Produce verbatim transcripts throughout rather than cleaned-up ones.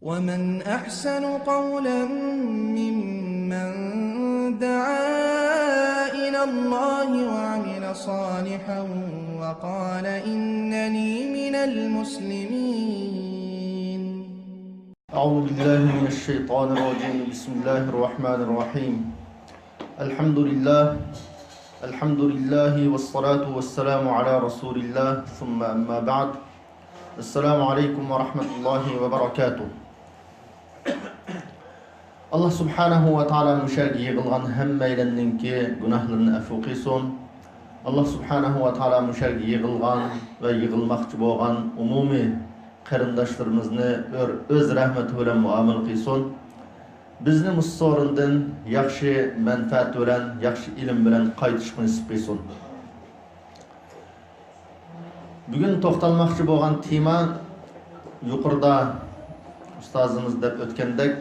ومن أحسن قولا ممن دعا إلى الله وعمل صالحا وقال إنني من المسلمين. أعوذ بالله من الشيطان الرجيم. بسم الله الرحمن الرحيم. الحمد لله. الحمد لله والصلاة والسلام على رسول الله. ثم أما بعد. السلام عليكم ورحمة الله وبركاته. ئاللا سۇبھانەھۇ ۋە تائالا مۇشۇ يەرگە يىغىلغان ھەممەيلەننىڭكى گۇناھلىرىنى ئەپۇ قىلسۇن. ئاللا سۇبھانەھۇ ۋە تائالا مۇشۇ يەرگە يىغىلغان ۋە يىغىلماقچى بولغان ئومۇمىي قېرىنداشلىرىمىزنى ئۆر-، ئۆز رەھمىتى بىلەن مۇئامىلە قىلسۇن. بىزنى مۇشۇ سورۇندىن ياخشى مەنپەئەت بىلەن، ياخشى ئىلىم بىلەن قايتىشقا نېسىپ قىلسۇن. بۈگۈن توختالماقچى بولغان تېما يۇقىرىدا ئۇستازىمىز دەپ ئۆتكەندەك،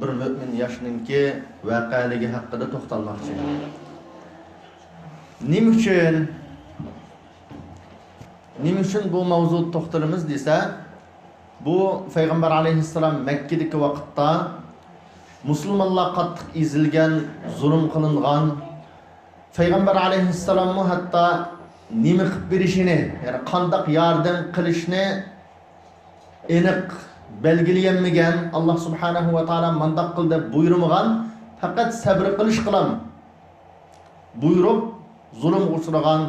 بىر مۆمىن ياشنىڭكى ۋەقەلىكى ھەققىدە توختالماقچى. نېمە ئۈچۈن، نېمە ئۈچۈن بۇ ماۋزۇدا توختىلىمىز دېسە، بۇ پەيغەمبەر ئەلەيھىسسالام مەككىدىكى ۋاقىتتا مۇسۇلمانلار قاتتىق ئېزىلگەن، زۇلۇم قىلىنغان، پەيغەمبەر ئەلەيھىسسالاممۇ ھەتتا نېمە قىلىپ بېرىشىنى، يەنى قانداق ياردەم قىلىشنى ئېنىق بەلگىلىيەلمىگەن، ئاللا سۇبھانەھۇ ۋە تائالا مانداق قىل دەپ بۇيرۇمىغان، پەقەت سەبرى قىلىشقىلا بۇيرۇپ، زۇلۇمغا ئۇچرىغان،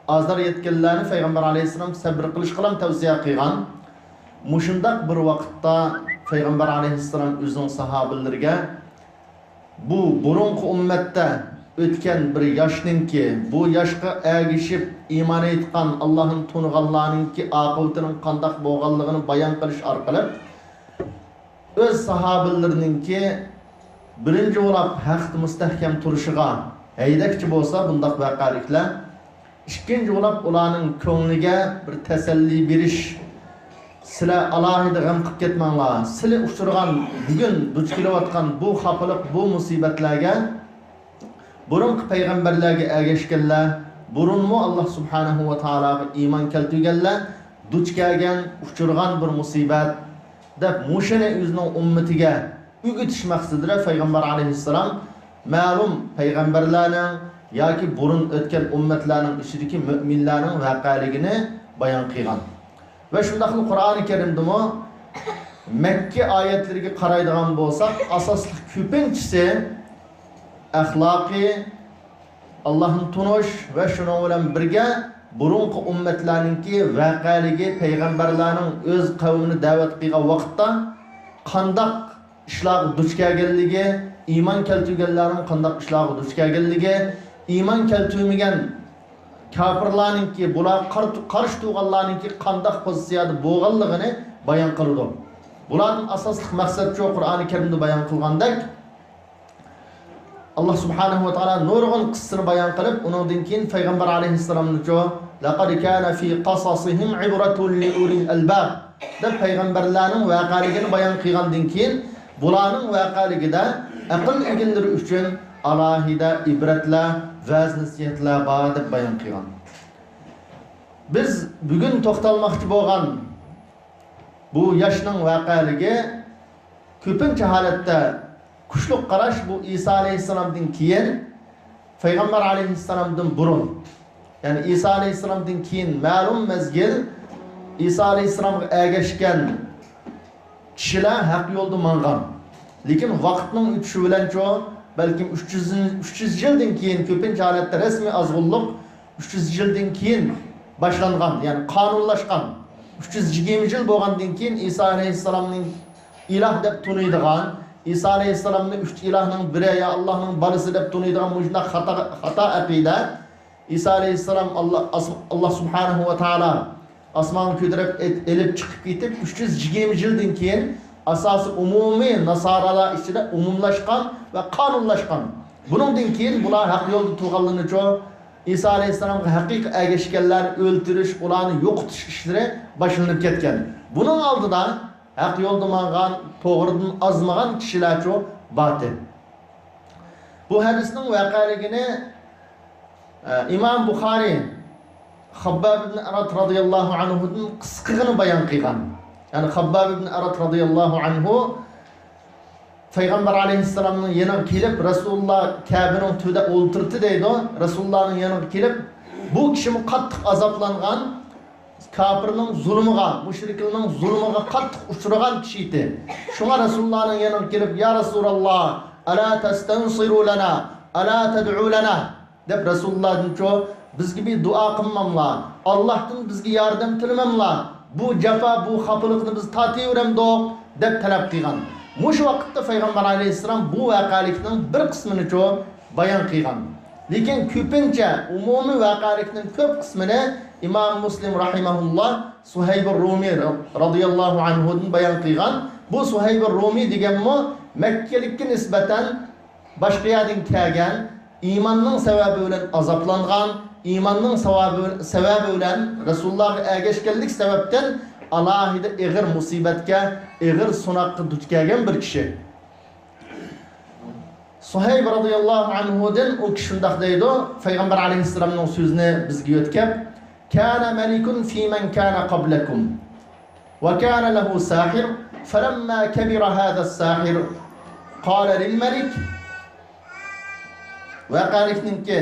ئازار يەتكەنلەرنى پەيغەمبەر ئەلەيھىسسالام سەبرى قىلىشقىلا تەۋسىيە قىلغان. مۇشۇنداق بىر ۋاقىتتا پەيغەمبەر ئەلەيھىسسالام ئۆزىنىڭ ساھابىلىرىگە بۇ بۇرۇنقى ئۈممەتتە ئۆتكەن بىر ياشنىڭكى، بۇ ياشقا ئەگىشىپ ئىمان ئېيتقان، ئاللاھنى تونۇغانلارنىڭكى ئاقىۋىتىنىڭ قانداق بولغانلىقىنى بايان قىلىش ئارقىلىق، ئۆز ساھابىلىرىنىڭكى بىرىنچى بولۇپ ھەقتە مۇستەھكەم تۇرۇشىغا ھەيدەكچى بولسا بۇنداق ۋەقەلىكلەر، ئىككىنچى بولۇپ ئۇلارنىڭ كۆڭلىگە بىر تەسەللى بېرىش، سىلەر ئالاھىدە غەم قىلىپ كەتمەڭلار، سىلەر ئۇچرىغان، بۈگۈن دۇچ كېلىۋاتقان بۇ خاپىلىق، بۇ مۇسىبەتلەرگە بۇرۇنقى پەيغەمبەرلەرگە ئەگەشكەنلەر، بۇرۇنمۇ ئاللا سۇبھانەھۇ ۋە تائالاغا ئىمان كەلتۈرگەنلەر دۇچ كەلگەن، ئۇچرىغان بىر مۇسىبەت، دەپ مۇشۇنى ئۆزىنىڭ ئۈممىتىگە ئۆگىتىش مەقسىتىدە پەيغەمبەر ئەلەيھىسسالام مەلۇم پەيغەمبەرلەرنىڭ ياكى بۇرۇن ئۆتكەن ئۈممەتلەرنىڭ ئىچىدىكى مۆمىنلەرنىڭ ۋەقەلىكىنى بايان قىلغان. ۋە شۇنداقلا قۇرئانى كەرىمدىمۇ مەككە ئايەتلىرىگە قارايدىغان بولساق، ئاساسلىق كۆپىنچىسى ئەخلاقىي، ئاللاھنى تونۇش ۋە شۇنىڭ بىلەن بىرگە بۇرۇنقى ئۈممەتلەرنىڭكى ۋەقەلىكى، پەيغەمبەرلەرنىڭ ئۆز قەۋمىنى دەۋەت قىلغان ۋاقىتتا قانداق ئىشلارغا دۇچ كەلگەنلىكى، ئىمان كەلتۈرگەنلەرنىڭ قانداق ئىشلارغا دۇچ كەلگەنلىكى، ئىمان كەلتۈرمىگەن كاپىرلارنىڭكى، بۇلارغا قار-، قارشى تۇرغانلارنىڭكى قانداق پوزىتسىيەدە بولغانلىقىنى بايان قىلىدۇ. بۇلاردىن ئاساسلىق مەقسەت شۇ، قۇرئانى كەرىمدە بايان قىلغاندەك، ئاللا سۇبھانەھۇ ۋە تائالا نۇرغۇن قىسسىنى بايان قىلىپ، ئۇنىڭدىن كېيىن پەيغەمبەر ئەلەيھىسسالامنىچۇ، لەقەد كانە فى قەسەسىھىم ئىبرەتۇن لىئۇلىل ئەلباب، دەپ پەيغەمبەرلەرنىڭ ۋەقەلىكىنى بايان قىلغاندىن كېيىن، بۇلارنىڭ ۋەقەلىكىدە ئەقىل ئىگىلىرى ئۈچۈن ئالاھىدە ئىبرەتلەر، ۋەز-نەسىھەتلەر بار دەپ بايان قىلغان. بىز بۈگۈن توختالماقچى بولغان بۇ ياشنىڭ ۋەقەلىكى كۆپىنچە ھالەتتە كۈچلۈك قاراش بۇ ئىسا ئەلەيھىسسالامدىن كېيىن، پەيغەمبەر ئەلەيھىسسالامدىن بۇرۇن، يەنى ئىسا ئەلەيھىسسالامدىن كېيىن مەلۇم مەزگىل ئىسا ئەلەيھىسسالامغا ئەگەشكەن كىشىلەر ھەق يولدا ماڭغان. لېكىن ۋاقىتنىڭ ئۆتۈشى بىلەنچۇ، بەلكىم ئۈچ يۈز، ئۈچ يۈز يىلدىن كېيىن، كۆپىنچە ھالەتتە رەسمىي ئازغۇنلۇق ئۈچ يۈز يىلدىن كېيىن باشلانغان، يەنى قانۇنلاشقان. ئۈچ يۈز يىگىرمە يىل بولغاندىن كېيىن ئىسا ئەلەيھىسسالامنى ئىلاھ دەپ تونۇيدىغان، ئىسا ئەلەيھىسسالامنى ئۈچ ئىلاھنىڭ بىرى يا ئاللاھنىڭ بالىسى دەپ تونۇيدىغان مۇشۇنداق خاتا، خاتا ئەقىدە. ئىسا ئەلەيھىسسالام ئاللا، ئاس-، ئاللا سۇبھانەھۇ ۋە تائالا ئاسمانغا كۆتۈرۈپ ئېت-، ئېلىپ چىقىپ كېتىپ، ئۈچ يۈز يىگىرمە يىلدىن كېيىن ئاساسىي ئومۇمىي ناسارالار ئىچىدە ئومۇملاشقان ۋە قانۇنلاشقان. بۇنىڭدىن كېيىن بۇلار ھەق يولدا تۇرغانلىرىنىچۇ، ئىسا ئەلەيھىسسالامغا ھەقىقىي ئەگەشكەنلەرنى ئۆلتۈرۈش، ئۇلارنى يوقىتىش ئىشلىرى باشلىنىپ كەتكەن. بۇنىڭ ئالدىدا ھەق يولدا ماڭغان، توغرىدىن ئازمىغان كىشىلەرچۇ بارتى. بۇ ھەدىسنىڭ ۋەقەلىكىنى، ئە، ئىمام بۇخارى خابباب ئىبن ئەرەت رازىياللاھۇ ئەنھۇدىن قىسقىغىنە بايان قىلغان. يەنى خابباب ئىبن ئەرەت رازىياللاھۇ ئەنھۇ پەيغەمبەر ئەلەيھىسسالامنىڭ يېنىغا كېلىپ، رەسۇلۇللا كەبىنىڭ تۈۋىدە ئولتۇردى دەيدۇ. رەسۇلۇللانىڭ يېنىغا كېلىپ، بۇ كىشىمۇ قاتتىق ئازابلانغان، كاپىرنىڭ زۇلمىغا، مۇشرىكلارنىڭ زۇلمىغا قاتتىق ئۇچرىغان كىشى ئىدى. شۇڭا رەسۇلۇللانىڭ يېنىغا كېلىپ، يا رەسۇلاللا، ئەلا تەستەنسىرۇ لەنا، ئەلا تەدئۇ لەنا، دەپ رەسۇلۇللادىنچۇ، بىزگە بىر دۇئا قىلماملا، ئاللاھتىن بىزگە ياردەم تىلىمەملا، بۇ جاپا، بۇ خاپىلىقنى بىز تارتىۋېرەمدۇق، دەپ تەلەپ قىلغان. مۇشۇ ۋاقىتتا پەيغەمبەر ئەلەيھىسسالام بۇ ۋەقەلىكنىڭ بىر قىسمىنىچۇ بايان قىلغان. لېكىن كۆپىنچە ئومۇمىي ۋەقەلىكنىڭ كۆپ قىسمىنى ئىمام مۇسلىم رەھىمەھۇللا سۇھەيبۇر رۇمى رازىياللاھۇ ئەنھۇدىن بايان قىلغان. بۇ سۇھەيبۇر رۇمى دېگەنمۇ مەككىلىككە نىسبەتەن باشقا يەردىن كەلگەن، ئىماننىڭ سەۋەبى بىلەن ئازابلانغان، ئىماننىڭ سەۋەبى، سەۋەبى بىلەن رەسۇلۇللاغا ئەگەشكەنلىك سەۋەبتىن ئالاھىدە ئېغىر مۇسىبەتكە، ئېغىر سىناققا دۇچ كەلگەن بىر كىشى. سۇھەيب رازىياللاھۇ ئەنھۇدىن ئۇ كىشى شۇنداق دەيدۇ، پەيغەمبەر ئەلەيھىسسالامنىڭ سۆزىنى بىزگە يۆتكەپ، كان ملك في من كان قبلكم وكان له ساحر فلما كبر هذا الساحر قال للملك. ۋەقەلىكنىڭكى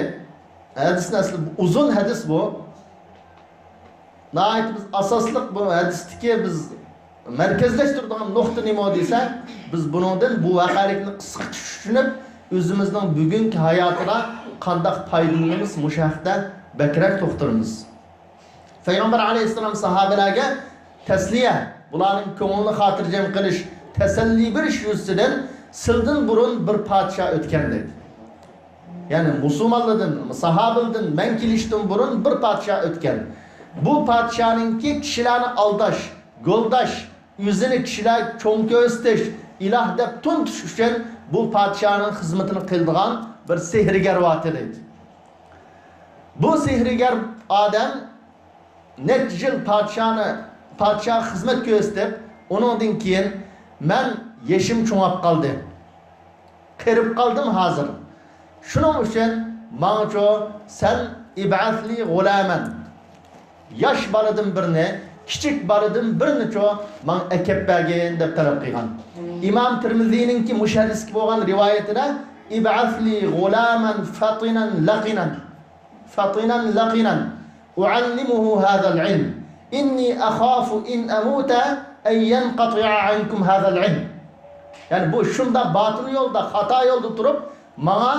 ھەدىسنى ئەسلى ئۇزۇن ھەدىس بۇ. ناھايىتى بىز ئاساسلىق بۇ ھەدىستىكى بىز مەركەزلەشتۈرىدىغان نۇقتا نېمە دېسە، بىز بۇنىڭدىن بۇ ۋەقەلىكنى قىسقىچە چۈشىنىپ، ئۆزىمىزنىڭ بۈگۈنكى ھاياتىدا قانداق پايدىلىنىمىز، مۇشۇ ھەقتە بەكرەك توختىلىمىز. پەيغەمبەر ئەلەيھىسسالام ساھابىلەرگە تەسلىيە، بۇلارنىڭ كۆڭلىنى خاتىرجەم قىلىش، تەسەللى بېرىش يۈزىسىدىن سىلدىن بۇرۇن بىر پادىشاھ ئۆتكەن دەيدۇ. يەنى مۇسۇلمانلاردىن، ساھابىلەردىن مەن كېلىشتىن بۇرۇن بىر پادىشاھ ئۆتكەن. بۇ پادىشاھنىڭكى كىشىلەرنى ئالداش، گولداش، ئۆزىنى كىشىلەر چوڭ كۆرسىتىش، ئىلاھ دەپ تونۇتۇش ئۈچۈن بۇ پادىشاھنىڭ خىزمىتىنى قىلىدىغان بىر سېھىرگەر بار ئىدى. بۇ سېھىرگەر ئادەم نەچچە يىل پادىشاھنى، پادىشاھقا خىزمەت كۆرسىتىپ، ئۇنىڭدىن كېيىن، مەن يېشىم چوڭاپ قالدى، قېرىپ قالدىم ھازىر. شۇنىڭ ئۈچۈن ماڭىچۇ سەن ئىبئەسلى غۇلامەن، ياش بالىدىن بىرنى، كىچىك بالىدىن بىرنىچۇ ماڭا ئەكەپ بەرگىن دەپ تەلەپ قىلغان. ئىمام تىرمىزىنىڭكى مۇشۇ ھەدىسكە بولغان رىۋايىتىدە، ئىبئەسلى غۇلامەن فاتىنەن لەقىنەن، فاتىنەن لەقىنەن، ئۇئەللىمۇھۇ ھازەل ئىلم، ئىننى ئەخافۇ ئىن ئەمۇتە ئەن يەنقەتىئە ئەنكۇم ھازەل ئىلم. يەنى بۇ شۇنداق باتىل يولدا، خاتا يولدا تۇرۇپ، ماڭا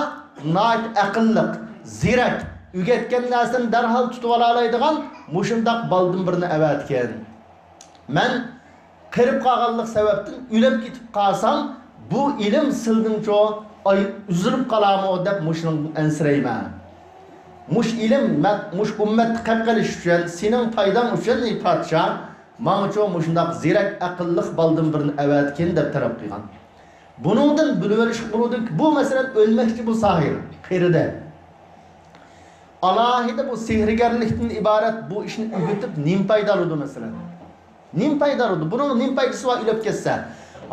ناھايىتى ئەقىللىق، زېرەك، ئۆگەتكەن نەرسىنى دەرھال تۇتۇۋالالايدىغان مۇشۇنداق بالىدىن بىرنى ئەۋەتكىن. مەن قېرىپ قالغانلىق سەۋەبتىن ئۆلۈپ كېتىپ قالسام، بۇ ئىلىم سىلدىنچۇ ئاي-، ئۈزۈلۈپ قالارمۇ دەپ مۇشۇنىڭدىن ئەنسىرەيمەن. مۇشۇ ئىلىم، مە-، مۇشۇ ئۈممەتتە قېلىپ قېلىش ئۈچۈن، سېنىڭ پايداڭ ئۈچۈن، ئەي پادىشاھ، ماڭىچۇ مۇشۇنداق زېرەك، ئەقىللىق بالىدىن بىرنى ئەۋەتكىن دەپ تەلەپ قىلغان. بۇنىڭدىن بىلىۋېلىشقا بولىدۇكى، بۇ مەسىلەن ئۆلمەكچى بۇ ساھىر، قېرىدە. ئالاھىدە بۇ سېھىرگەرلىكتىن ئىبارەت بۇ ئىشنى ئۆگىتىپ نېمە پايدا ئالىدۇ مەسىلەن؟ نېمە پايدا ئالىدۇ؟ بۇنىڭ نېمە پايدىسى بار ئۆلۈپ كەتسە؟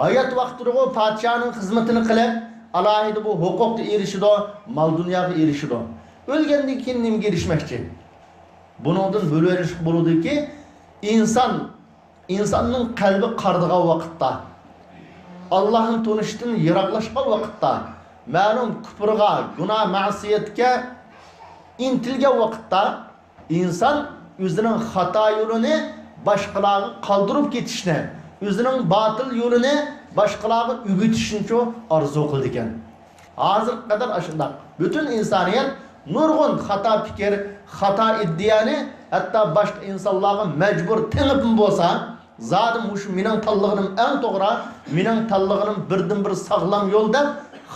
ھايات ۋاقتىدىغۇ پادىشاھنىڭ خىزمىتىنى قىلىپ، ئالاھىدە بۇ ھوقۇققا ئېرىشىدۇ، مال-دۇنياغا ئېرىشىدۇ. ئۆلگەندىن كېيىن نېمىگە ئېرىشمەكچى؟ بۇنىڭدىن بىلىۋېلىشقا بولىدۇكى، ئىنسان ئىنساننىڭ قەلبى قارىدىغان ۋاقىتتا، ئاللاھنى تونۇشتىن يىراقلاشقان ۋاقىتتا، مەلۇم كۇپۇرغا، گۇناھ مەسىيەتكە ئىنتىلگەن ۋاقىتتا، ئىنسان ئۆزىنىڭ خاتا يولىنى باشقىلارغا قالدۇرۇپ كېتىشنى، ئۆزىنىڭ باتىل يولىنى باشقىلارغا ئۆگىتىشنىچۇ ئارزۇ قىلىدىكەن. ھازىرغا قەدەر ئاشۇنداق. پۈتۈن ئىنسانىيەت نۇرغۇن خاتا پىكىر، خاتا ئىدىيەنى ھەتتا باشقا ئىنسانلارغا مەجبۇر تېڭىپمۇ بولسا، زادى مۇشۇ مېنىڭ تاللىغىنىم ئەڭ توغرا، مېنىڭ تاللىغىنىم بىردىنبىر ساغلام يول دەپ،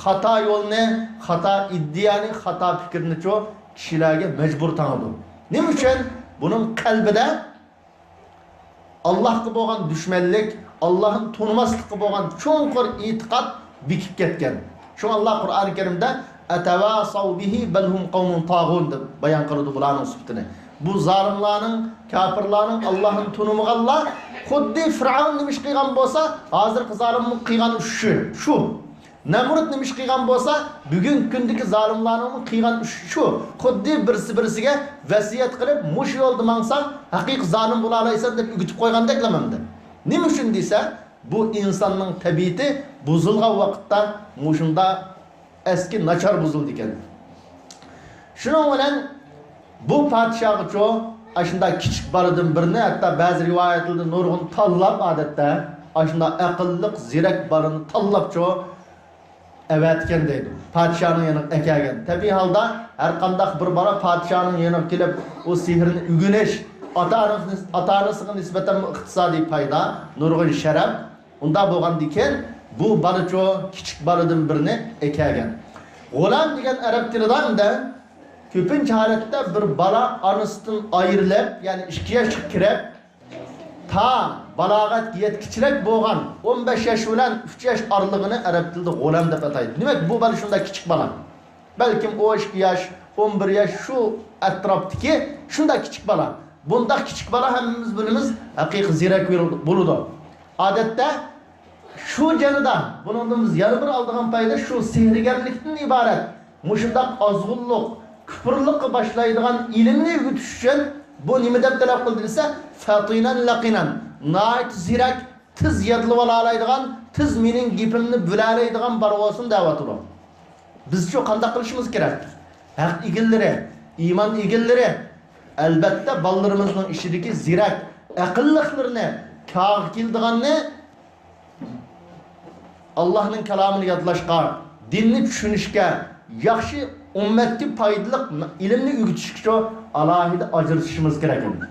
خاتا يولنى، خاتا ئىدىيەنى، خاتا پىكىرنىچۇ كىشىلەرگە مەجبۇر تاڭىدۇ. نېمە ئۈچۈن؟ بۇنىڭ قەلبىدە ئاللاھقا بولغان دۈشمەنلىك، ئاللاھنى تونۇماسلىققا بولغان چوڭقۇر ئېتىقاد بېكىپ كەتكەن. شۇڭا ئاللاھ قۇرئانى كەرىمدە «ئەتەۋاساۋ بىھى بەل ھۇم قەۋمۇن تاغۇن» دەپ بايان قىلىدۇ بۇلارنىڭ سۈپىتىنى. بۇ زالىملارنىڭ، كاپىرلارنىڭ، ئاللاھنى تونۇمىغانلار خۇددى فىرئەۋن نېمە ئىش قىلغان بولسا، ھازىرقى زالىممۇ قىلغان ئىشى شۇ. نەمرۇت نېمە ئىش قىلغان بولسا، بۈگۈنكى كۈندىكى زالىملارنىڭمۇ قىلغان ئىشى شۇ. خۇددى بىرسى بىرسىگە ۋەسىيەت قىلىپ، مۇشۇ يولدا ماڭساڭ، ھەقىقىي زالىم بولالايسەن دەپ ئۆگىتىپ قويغاندەكلا مەندە. نېمە ئۈچۈن دېسە، بۇ ئىنساننىڭ تەبىئىتى بۇزۇلغان ۋاقىتتا مۇشۇنداق ئەسكى ناچار بۇزۇلىدىكەن. شۇنىڭ بىلەن بۇ پادىشاھقىچۇ ئاشۇنداق كىچىك بالىدىن بىرنى، ھەتتا بەزى رىۋايەتلەردە نۇرغۇن تاللاپ، ئادەتتە ئاشۇنداق ئەقىللىق، زېرەك بالىنى تاللاپچۇ ئەۋەتكەن دەيدۇ. پادىشاھنىڭ يېنىغا ئەكەلگەن. تەبىئىي ھالدا ھەر قانداق بىر بالا پادىشاھنىڭ يېنىغا كېلىپ، ئۇ سېھىرنى ئۆگىنىش، ئاتا-ئانىسى، ئاتا-ئانىسىغا نىسبەتەن ئىقتىسادىي پايدا، نۇرغۇن شەرەپ. ئۇنداق بولغاندىكىن بۇ بالىچۇ كىچىك بالىدىن بىرنى ئەكەلگەن. غۇلام دېگەن ئەرەب تىلىدا ئەمدى كۆپىنچە ھالەتتە بىر بالا ئانىسىدىن ئايرىلىپ، يەنى ئىككى ياشقا كىرىپ، تا بالاغەتكە يەتكۈچىلىك بولغان ئون بەش ياش بىلەن ئۈچ ياش ئارىلىقىنى ئەرەب تىلىدا غۇلام دەپ ئاتايدۇ. دېمەك، بۇ بالا شۇنداق كىچىك بالا. بەلكىم ئون ئىككى ياش، ئون بىر ياش شۇ ئەتراپتىكى شۇنداق كىچىك بالا. بۇنداق كىچىك بالا ھەممىمىز بىلىمىز، ھەقىقىي زېرەك بولىدۇ. ئادەتتە شۇ جەرياندا بۇنىڭدىن بىز يەنە بىر ئالىدىغان پايدا شۇ سېھىرگەرلىكتىن ئىبارەت مۇشۇنداق ئازغۇنلۇق، كۇپۇرلۇققا باشلايدىغان ئىلىمنى ئۆگىتىش ئۈچۈن بۇ نېمە دەپ تەلەپ قىلدى دېسە، فەتىنەن لەقىنەن، ناھايىتى زېرەك، تېز يادلىۋالالايدىغان، تېز مېنىڭ گېپىمنى بىلەلەيدىغان بالا بولسۇن دەۋاتىدۇ. بىزچۇ قانداق قىلىشىمىز كېرەك؟ ھەق ئىگىلىرى، ئىمان ئىگىلىرى، ئەلبەتتە، بالىلىرىمىزنىڭ ئىچىدىكى زېرەك، ئەقىللىقلىرىنى كاغا كېلىدىغاننى ئاللاھنىڭ كالامىنى يادلاشقا، دىننى چۈشىنىشكە، ياخشى ئۈممەتكە پايدىلىق ئىلىمنى ئۆگىتىشكىچۇ ئالاھىدە ئاجرىتىشىمىز كېرەك ئەمدى.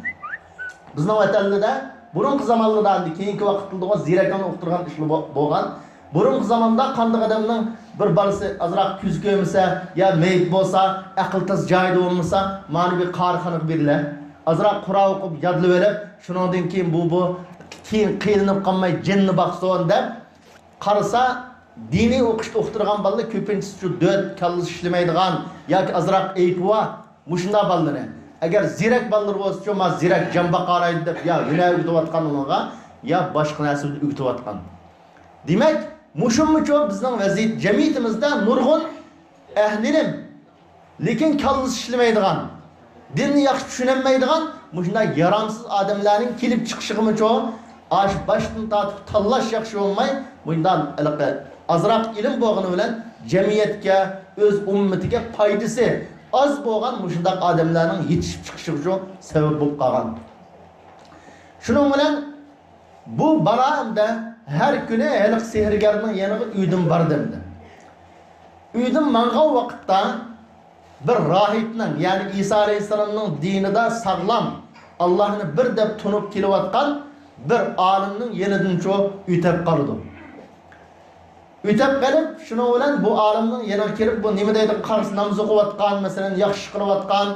بىزنىڭ ۋەتەنلىدە بۇرۇنقى زامانلىدا ئەمدى كېيىنكى ۋاقىتلىدىغۇ زېرەكنى ئۇقتۇرغان ئىشلار بو-، بولغان. بۇرۇنقى زاماندا قانداق ئادەمنىڭ بىر بالىسى ئازراق كۆزى كۆرمىسە يا مېيىپ بولسا، ئەقلى تاز جايىدا بولمىسا، مانا بىر قارىخانىغا بېرىلە. ئازراق قۇرئان ئوقۇپ يادلىۋېلىپ، شۇنىڭدىن كېيىن بۇ، بۇ كېيىن قىينىلىپ قالماي جېنىنى باقسۇن دەپ قارىسا، دىنىي ئوقۇشتا ئوقۇتىدىغان بالىلار كۆپىنچىسى شۇ دۆت، كاللىسى ئىشلىمەيدىغان ياكى ئازراق ئەيىبى بار مۇشۇنداق بالىلىرى. ئەگەر زېرەك بالىلىرى بولسىچۇ، ما زېرەك جان باقالايدۇ دەپ يا ھۈنەر ئۆگىتىۋاتقان ئۇنىڭغا، يا باشقا نەرسە ئۆگىتىۋاتقان. دېمەك، مۇشۇمۇچۇ بىزنىڭ ۋەزىيەت، جەمئىيىتىمىزدە نۇرغۇن ئەھلى ئىلىم، لېكىن كاللىسى ئىشلىمەيدىغان، دىننى ياخشى چۈشىنەلمەيدىغان مۇشۇنداق يارامسىز ئادەملەرنىڭ كېلىپ چىقىشىغىمۇچۇ، ئاشۇ باشتىن تارتىپ تاللاش ياخشى بولماي، مۇشۇنداق ھېلىقى ئازراق ئىلىم بولغىنى بىلەن جەمئىيەتكە، ئۆز ئۈممىتىگە پايدىسى ئاز بولغان مۇشۇنداق ئادەملەرنىڭ يېتىشىپ چىقىشىغىچۇ سەۋەب بولۇپ قالغان. شۇنىڭ بىلەن بۇ بالا ئەمدى ھەر كۈنى ھېلىقى سېھىرگەرنىڭ يېنىغا ئۆيدىن باردى ئەمدى. ئۆيدىن ماڭغان ۋاقىتتا بىر راھىبنىڭ، يەنى ئىسا ئەلەيھىسسالامنىڭ دىنىدا ساغلام، ئاللاھنى بىر دەپ تونۇپ كېلىۋاتقان بىر ئالىمنىڭ يېنىدىنچۇ ئۆتەپ قالىدۇ. ئۆتەپ قېلىپ، شۇنىڭ بىلەن بۇ ئالىمنىڭ يېنىغا كىرىپ، بۇ نېمە دەيدىغان قارىسا، ناماز ئوقۇۋاتقان، مەسىلەن، ياخشى ئىش قىلىۋاتقان،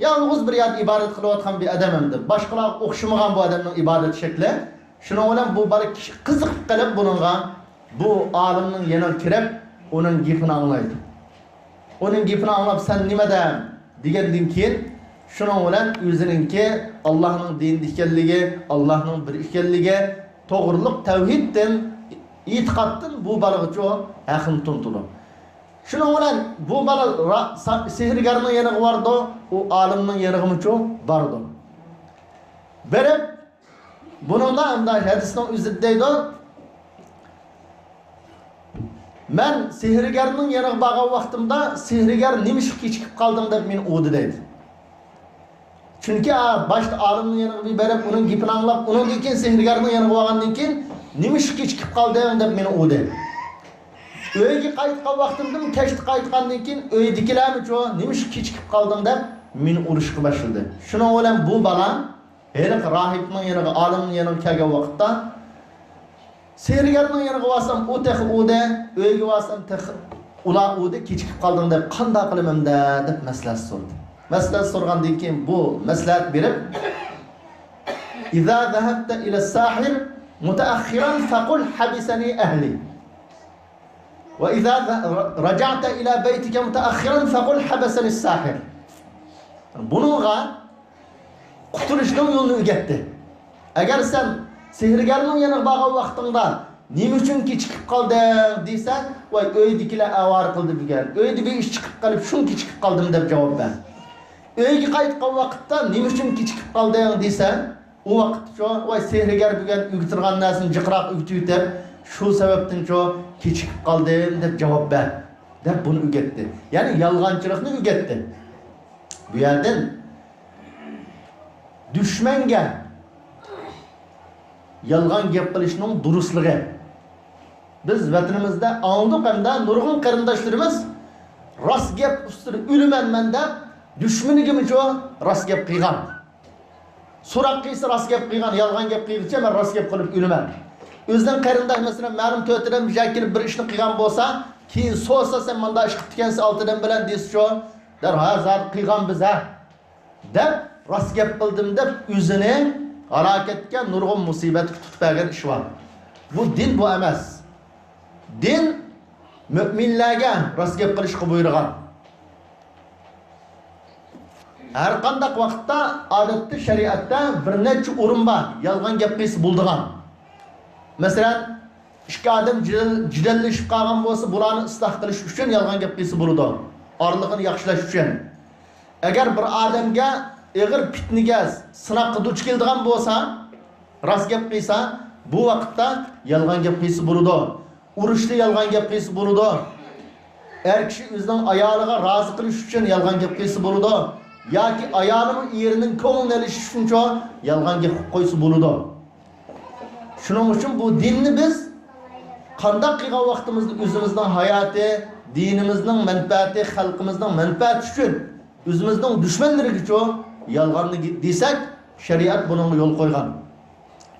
يالغۇز بىر يەردە ئىبادەت قىلىۋاتقان بىر ئادەم ئەمدى. باشقىلارغا ئوخشىمىغان بۇ ئادەمنىڭ ئىبادەت شەكلى. شۇنىڭ بىلەن بۇ بالا كىشى قىزىقىپ قېلىپ بۇنىڭغا، بۇ ئالىمنىڭ يېنىغا كىرىپ، ئۇنىڭ گېپىنى ئاڭلايدۇ. ئۇنىڭ گېپىنى ئاڭلاپ، «سەن نېمە دە؟» دېگەندىن كېيىن، شۇنىڭ بىلەن ئۆزىنىڭكى ئاللاھنىڭ دىنىدا ئىكەنلىكى، ئاللاھنىڭ بىر ئىكەنلىكى توغرۇلۇق تەۋھىدتىن، ئېتىقادتىن بۇ بالىغىچۇ ھەقنى تونۇتىدۇ. شۇنىڭ بىلەن بۇ بالا را-، سا-، سېھىرگەرنىڭ يېنىغا بارىدۇ، ئۇ ئالىمنىڭ يېنىغىمۇچۇ بارىدۇ. بېرىپ، بۇنىڭدا ئەمدى ھەدىسنىڭ ئۆزى دەيدۇ، «مەن سېھىرگەرنىڭ يېنىغا بارغان ۋاقتىمدا، سېھىرگەر، نېمىشقا كېچىكىپ قالدىڭ؟» دەپ مېنى ئۇردى دەيدۇ. چۈنكى، ئا، باشتا ئالىمنىڭ يېنىغا بېرىپ، ئۇنىڭ گېپىنى ئاڭلاپ، ئۇنىڭدىن كېيىن سېھىرگەرنىڭ يېنىغا بارغاندىن كېيىن، «نېمىشقا كېچىكىپ قالدىڭ؟» دەپ مېنى ئۇردى. ئۆيگە قايتقان ۋاقتىمدىمۇ، كەچتە قايتقاندىن كېيىن ئۆيدىكىلەرمۇچۇ، «نېمىشقا كېچىكىپ قالدىڭ؟» دەپ مېنى ئۇرۇشقا باشلىدى. شۇنىڭ بىلەن بۇ بالا ھېلىقى راھىبنىڭ يېنىغا، ئالىمنىڭ يېنىغا كەلگەن ۋاقىتتا، سېھىرگەرنىڭ يېنىغا بارسام، ئۇ تېخى ئۇردى، ئۆيگە بارسام، تېخى ئۇلار ئۇردى، «كېچىكىپ قالدىڭ» دەپ، «قانداق قىلىمەن ئەمدى؟» دەپ مەسلىھەت سورىدى. مەسلىھەت سورىغاندىن كېيىن بۇ مەسلىھەت بېرىپ، «إذا ذهبت إلى الساحر متأخرا فقل حبسني أهلي. وإذا رجعت إلى بيتك متأخرا فقل حبسني الساحر.» بۇنىڭغا قۇتۇلۇشنىڭ يولىنى ئۆگەتتى. «ئەگەر سەن سېھىرگەرنىڭ يېنىغا بارغان ۋاقتىڭدا، نېمە ئۈچۈن كېچىكىپ قالدىڭ؟» دېسە، «ۋاي، ئۆيدىكىلەر ئاۋارە قىلدى بۈگۈن. ئۆيدە بىر ئىش چىقىپ قېلىپ، شۇڭا كېچىكىپ قالدىم» دەپ جاۋاب بەر. ئۆيگە قايتقان ۋاقىتتا، «نېمە ئۈچۈن كېچىكىپ قالدىڭ؟» دېسە، ئۇ ۋاقىتتىچۇ، ۋاي سېھىرگەر بۈگۈن ئۆگىتىدىغان نەرسىنى جىقراق ئۆگىتىۋېتىپ، شۇ سەۋەبتىنچۇ كېچىكىپ قالدىم دەپ جاۋاب بەر، دەپ بۇنى ئۆگەتتى. يەنى يالغانچىلىقنى ئۆگەتتى. بۇ يەردىن دۈشمەنگە يالغان گەپ قىلىشنىڭ دۇرۇسلۇقى. بىز ۋەتىنىمىزدە ئاڭلىدۇق ھەمدە نۇرغۇن قېرىنداشلىرىمىز راست گەپ ئۈستىدە ئۆلىمەن مەن دەپ دۈشمىنىگىمۇچۇ راست گەپ قىلغان. سوراق قىلسا راست گەپ قىلغان، يالغان گەپ قىلغىچە مەن راست گەپ قىلىپ ئۆلىمەن. ئۆزىنىڭ قېرىنداش مەسىلەن مەلۇم تۆت ئادەم بىر يەرگە كېلىپ بىر ئىشنى قىلغان بولسا، كېيىن سورىسا سەن مانداق ئىش قىپتىكەنسەن ئالتە ئادەم بىلەن دېسىچۇ، دەرھال زادى قىلغان بىز ھە. دەپ، راست گەپ قىلدىم دەپ، ئۆزىنى ھالاكەتكە، نۇرغۇن مۇسىبەتكە تۇتۇپ بەرگەن ئىش بار. بۇ دىن بۇ ئەمەس. دىن مۆمىنلەرگە راست گەپ قىلىشقا بۇيرۇغان. ھەر قانداق ۋاقىتتا، ئادەتتە، شەرىئەتتە بىر نەچچە ئورۇن بار، يالغان گەپ قىلسا بولىدىغان. مەسىلەن، ئىككى ئادەم جېدەل-، جېدەللىشىپ قالغان بولسا، بۇلارنى ئىسلاھ قىلىش ئۈچۈن يالغان گەپ قىلسا بولىدۇ. ئارىلىقىنى ياخشىلاش ئۈچۈن. ئەگەر بىر ئادەمگە ئېغىر پىتنىگە، سىناققا دۇچ كېلىدىغان بولسا، راست گەپ قىلسا، بۇ ۋاقىتتا يالغان گەپ قىلسا بولىدۇ. ئۇرۇشتا يالغان گەپ قىلسا بولىدۇ. ئەر كىشى ئۆزىنىڭ ئايالىغا رازى قىلىش ئۈچۈن يالغان گەپ قىلسا بولىدۇ. ياكى ئايالىمۇ ئېرىنىڭ كۆڭلىنى ئېلىش ئۈچۈنچۇ يالغان گەپ قىلىپ قويسا بولىدۇ. شۇنىڭ ئۈچۈن بۇ دىننى بىز قانداق قىلغان ۋاقتىمىزدا ئۆزىمىزنىڭ ھاياتى، دىنىمىزنىڭ مەنپەئەتى، خەلقىمىزنىڭ مەنپەئەتى ئۈچۈن ئۆزىمىزنىڭ دۈشمەنلىرىگىچۇ يالغاننى دېسەك، شەرىئەت بۇنىڭغا يول قويغان.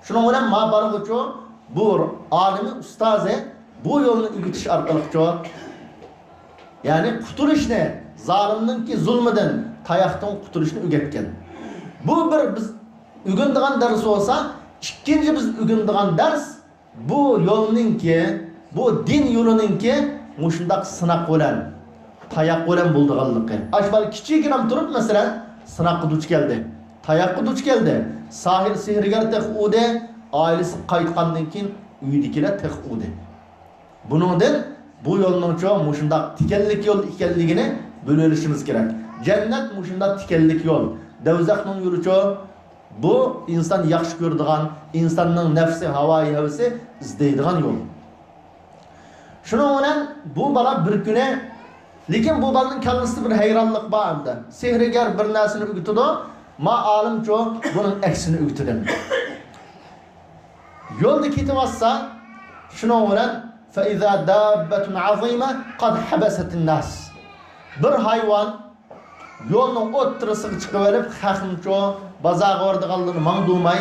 شۇنىڭ بىلەن ما بالىغىچۇ بۇ ئالىمى، ئۇستازى بۇ يولنى ئۆگىتىش ئارقىلىقچۇ، يەنى قۇتۇلۇشنى، زالىمنىڭكى زۇلمىدىن، تاياقتىن قۇتۇلۇشنى ئۆگەتكەن. بۇ بىر بىز ئۆگىنىدىغان دەرس بولسا، ئىككىنچى بىز ئۆگىنىدىغان دەرس، بۇ يولنىڭكى، بۇ دىن يولىنىڭكى مۇشۇنداق سىناق بىلەن، تاياق بىلەن بولىدىغانلىقى. ئاشۇ بالا كىچىككىنە تۇرۇپ، مەسىلەن، سىناققا دۇچ كەلدى. تاياققا دۇچ كەلدى. ساھىر، سېھىرگەر تېخى ئۇدى، ئائىلىسىگە قايتقاندىن كېيىن ئۆيدىكىلەر تېخى ئۇدى. بۇنىڭدىن بۇ يولنىڭچۇ مۇشۇنداق تىكەنلىك يول ئىكەنلىكىنى بىلىۋېلىشىمىز كېرەك. جەننەت مۇشۇنداق تىكەنلىك يول. دوزاخنىڭ يولىچۇ بۇ ئىنسان ياخشى كۆرىدىغان، ئىنساننىڭ نەپسى، ھاۋايى، ھەۋىسى ئىزدەيدىغان يول. شۇنىڭ بىلەن بۇ بالا بىر كۈنى، لېكىن بۇ بالىنىڭ كاللىسىدا بىر ھەيرانلىق بار ئەمدى. سېھىرگەر بىر نەرسىنى ئۆگىتىدۇ، ما ئالىمچۇ بۇنىڭ ئەكسىنى ئۆگىتىدۇ. يولدا كېتىۋاتسا، شۇنىڭ بىلەن فإذا دابة عظيمة قد حبست الناس. بىر ھايۋان يولنىڭ ئوتتۇرىسىغا چىقىۋېلىپ، خەقنىچۇ، بازارغا بارىدىغانلىرىنى ماڭدۇرماي،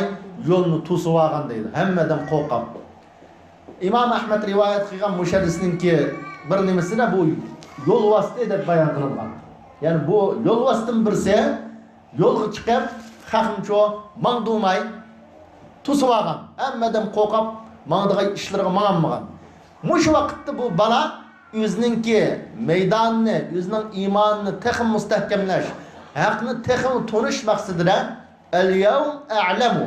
يولنى توسۇۋالغان دەيدۇ. ھەممە ئادەم قورقۇپ. ئىمام ئەھمەد رىۋايەت قىلغان مۇشەددىسنىڭكى بىر نېمىسىدە بۇ يول ۋاسىتە دەپ بايان قىلىنغان. يەنى بۇ يول ۋاسىتىنىڭ بىرسى يولغا چىقىپ، خەقنىچۇ ماڭدۇرماي توسۇۋالغان. ھەممە ئادەم قورقۇپ، ماڭىدىغان ئىشلىرىغا ماڭالمىغان. مۇشۇ ۋاقىتتا بۇ بالا ئۆزىنىڭكى مەيدانىنى، ئۆزىنىڭ ئىمانىنى تېخىمۇ مۇستەھكەملەش، ھەقنى تېخىمۇ تونۇش مەقسىتىدە، اليوم أعلم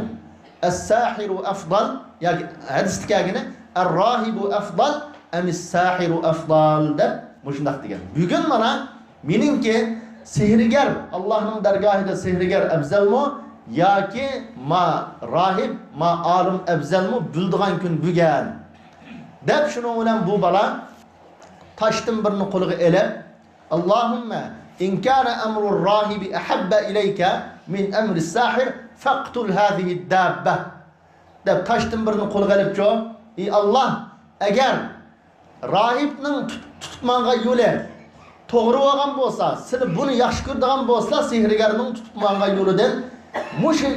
الساحر أفضل، ياكى ھەدىستە كەلگىنى، الراهب أفضل أم الساحر أفضل دەپ مۇشۇنداق دېگەن. بۈگۈن مانا مېنىڭكى سېھىرگەر، ئاللاھنىڭ دەرگاھىدا سېھىرگەر ئەۋزەلمۇ ياكى ما راھىب، ما ئالىم ئەۋزەلمۇ بىلىدىغان كۈن بۈگۈن دەپ، شۇنىڭ بىلەن بۇ بالا تاشتىن بىرنى قولىغا ئېلىپ، اللهم إن كان أمر الراهب أحب إليك من أمر الساحر فاقتل هذه الدابة دەپ تاشتىن بىرنى قولىغا ئېلىپچۇ، ئى ئاللا، ئەگەر راھىبنىڭ تۇت-، تۇتۇپ ماڭغان يولى توغرا بولغان بولسا، سىلى بۇنى ياخشى كۆرىدىغان بولسىلا، سېھىرگەرنىڭ تۇتۇپ ماڭغان يولىدىن مۇشۇ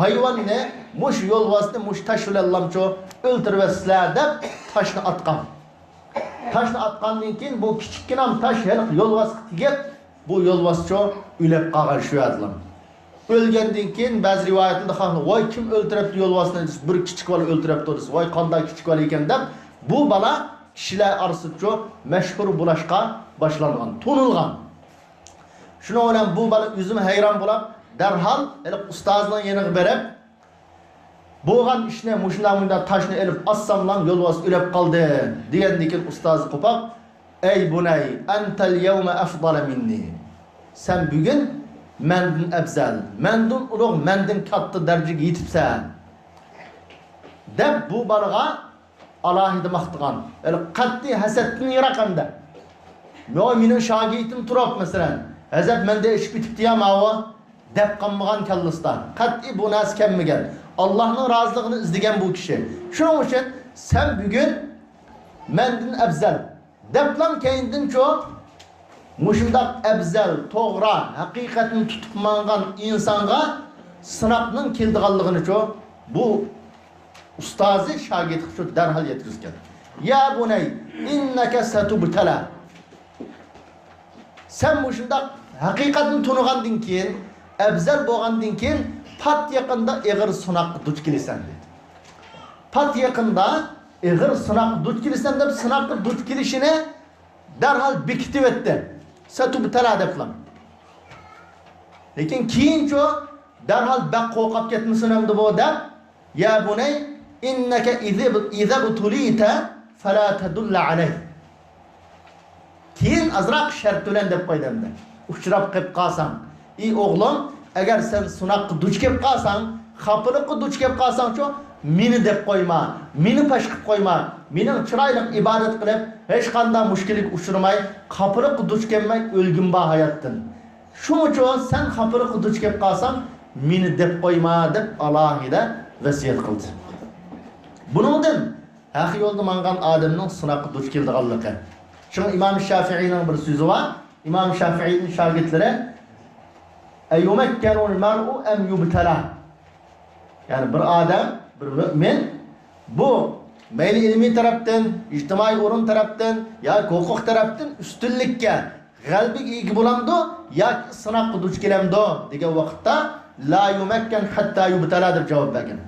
ھايۋاننى، مۇشۇ يولۋاسنى مۇشۇ تاش بىلەنلامچۇ ئۆلتۈرۈۋەتسىلە دەپ تاشنى ئاتقان. تاشنى ئاتقاندىن كېيىن بۇ كىچىككىنە تاش ھېلىقى يولۋاسقا تېگىپ، بۇ يولۋاسچۇ ئۆلۈپ قالغان شۇ يەردىلا. ئۆلگەندىن كېيىن بەزى رىۋايەتلەردە خەقلەر، ۋاي، كىم ئۆلتۈرۈپتۇ يولۋاسنى دېسە، بىر كىچىك بالا ئۆلتۈرۈپتۇ دېسە، ۋاي، قانداق كىچىك بالا ئىكەن دەپ، بۇ بالا كىشىلەر ئارىسىدىچۇ مەشھۇر بولۇشقا باشلانغان، تونۇلغان. شۇنىڭ بىلەن بۇ بالا ئۆزىمۇ ھەيران بولۇپ، دەرھال ھېلىقى ئۇستازىنىڭ يېنىغا بېرىپ، بولغان ئىشنى مۇشۇنداق مۇنداق تاشنى ئېلىپ ئاتساملا يولۋاس ئۆلۈپ قالدى دېگەندىن كېيىن ئۇستازى قوپاپ، ئەي بۇنەي، ئەنتەل يەۋمە ئەفزەلە مىننى. سەن بۈگۈن مەندىن ئەپزەل، مەندىن ئۇلۇغ، مەندىن كاتتا دەرىجىگە يېتىپسەن» دەپ، بۇ بالىغا ئالاھىدە ماختىغان. يەنى قەتئىي ھەسەتتىن يىراق ھەمدە. «يو، مېنىڭ شاگىرتىم تۇرۇپ، مەسىلەن، ھەزرەت مەندە ئېشىپ كېتىپتۇ يا ماۋۇ» دەپ قالمىغان كاللىسىدا. قەتئىي بۇ نەرسە كەلمىگەن. ئاللاھنىڭ رازىلىقىنى ئىزدىگەن بۇ كىشى. شۇنىڭ ئۈچۈن سەن بۈگۈن مەندىن ئەپزەل دەپلا كەينىدىنچۇ، مۇشۇنداق ئەپزەل، توغرا، ھەقىقەتنى تۇتۇپ ماڭغان ئىنسانغا سىناقنىڭ كېلىدىغانلىقىنىچۇ، بۇ ئۇستازى شاگىرتقىچۇ دەرھال يەتكۈزگەن. «يا بۇنەي، ئىننەكە سەتۇبتەلا.» سەن مۇشۇنداق ھەقىقەتنى تونۇغاندىن كېيىن، ئەپزەل بولغاندىن كېيىن، پات يېقىندا ئېغىر سىناققا دۇچ كېلىسەن، دېدى. پات يېقىندا ئېغىر سىناققا دۇچ كېلىسەن دەپ، سىناققا دۇچ كېلىشىنى دەرھال بېكىتىۋەتتى. سەتۇبتەلا دەپلا. لېكىن كېيىنچۇ، دەرھال بەك قورقۇپ كەتمىسۇن ئەمدى بۇ دەپ، «يا بۇنەي، ئىننەكە ئىزەبتۇلىتە فەلا تەدۇللە ئەلەي.» كېيىن ئازراق شەرت بىلەن دەپ قويدى ئەمدى. ئۇچراپ قېلىپ قالساڭ، ئى ئوغلۇم، ئەگەر سەن سىناققا دۇچ كېلىپ قالساڭ، خاپىلىققا دۇچ كېلىپ قالساڭچۇ، مېنى دەپ قويما، مېنى پاش قىلىپ قويما، مېنىڭ چىرايلىق ئىبادەت قىلىپ، ھېچقانداق مۈشكۈلگە ئۇچرىماي، خاپىلىققا دۇچ كەلمەي ئۆلگۈم بار ھاياتتىن. شۇڭىچۇ سەن خاپىلىققا دۇچ كېلىپ قالساڭ، مېنى دەپ قويما، دەپ ئالاھىدە ۋەسىيەت قىلدى. بۇنىڭدىن ھەق يولدا ماڭغان ئادەمنىڭ سىناققا دۇچ كېلىدىغانلىقى. شۇڭا ئىمام شافىئىنىڭ بىر سۆزى بار. ئىمام شافىئىنىڭ شاگىرتلىرى، «ئەيۇمەككەنۇل مەرئۇ ئەم يۇبتەلا؟» يەنى بىر ئادەم، بىر مۆمىن بۇ مەيلى ئىلمىي تەرەپتىن، ئىجتىمائىي ئورۇن تەرەپتىن ياكى ھوقۇق تەرەپتىن ئۈستۈنلۈككە، غەلىبىگە ئىگە بولامدۇ ياكى سىناققا دۇچ كېلەمدۇ دېگەن ۋاقىتتا، «لا يۇمەككەن ھەتتا يۇبتەلا» دەپ جاۋاب بەرگەن.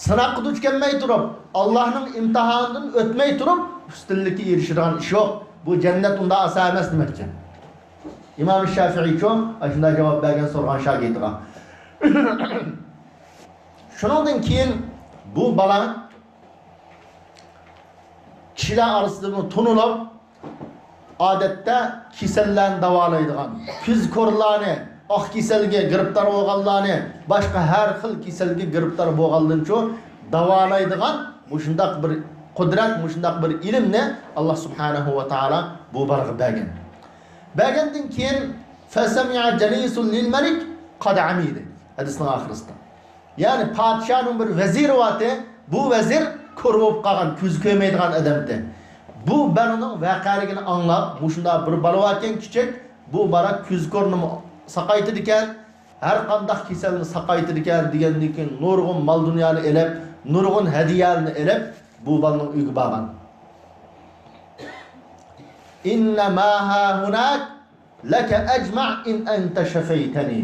سىناققا دۇچ كەلمەي تۇرۇپ، ئاللاھنىڭ ئىمتىھانىدىن ئۆتمەي تۇرۇپ، ئۈستۈنلۈككە ئېرىشىدىغان ئىش يوق. بۇ جەننەت ئۇنداق ئاسان ئەمەس دېمەكچى. ئىمام شافىئىچۇ ئاشۇنداق جاۋاب بەرگەن سورىغان شاگىرتىغا. شۇنىڭدىن كېيىن بۇ بالا كىشىلەر ئارىسىدىمۇ تونۇلۇپ، ئادەتتە كېسەللەرنى داۋالايدىغان، كۆز كورلارنى، ئاق كېسەلگە گىرىپتار بولغانلارنى، باشقا ھەر خىل كېسەلگە گىرىپتار بولغانلارنىچۇ داۋالايدىغان مۇشۇنداق بىر قۇدرەت، مۇشۇنداق بىر ئىلىمنى ئاللا سۇبھانەھۇ ۋە تائالا بۇ بالىغا بەرگەن. بەرگەندىن كېيىن، فەسەمىئە جەلىسۇن لىل مەلىك قەد ئەمىيدى. ھەدىسنىڭ ئاخىرىسىدا. يەنى پادىشاھنىڭ بىر ۋەزىرى بارتى، بۇ ۋەزىر كور بولۇپ قالغان، كۆزى كۆرمەيدىغان ئادەمتى. بۇ بالىنىڭ ۋەقەلىكىنى ئاڭلاپ، مۇشۇنداق بىر بالا باركەن كىچىك، بۇ بالا كۆز كورىنىمۇ ساقايتىدىكەن، ھەر قانداق كېسەلنى ساقايتىدىكەن دېگەندىن كېيىن نۇرغۇن مال دۇنيانى ئېلىپ، نۇرغۇن ھەدىيەلەرنى ئېلىپ، بۇ بالىنىڭ ئۆيىگە بارغان. ئىننە ما ھاھۇناك لەكە ئەجمەئ ئىن ئەنتە شەفەيتەنى.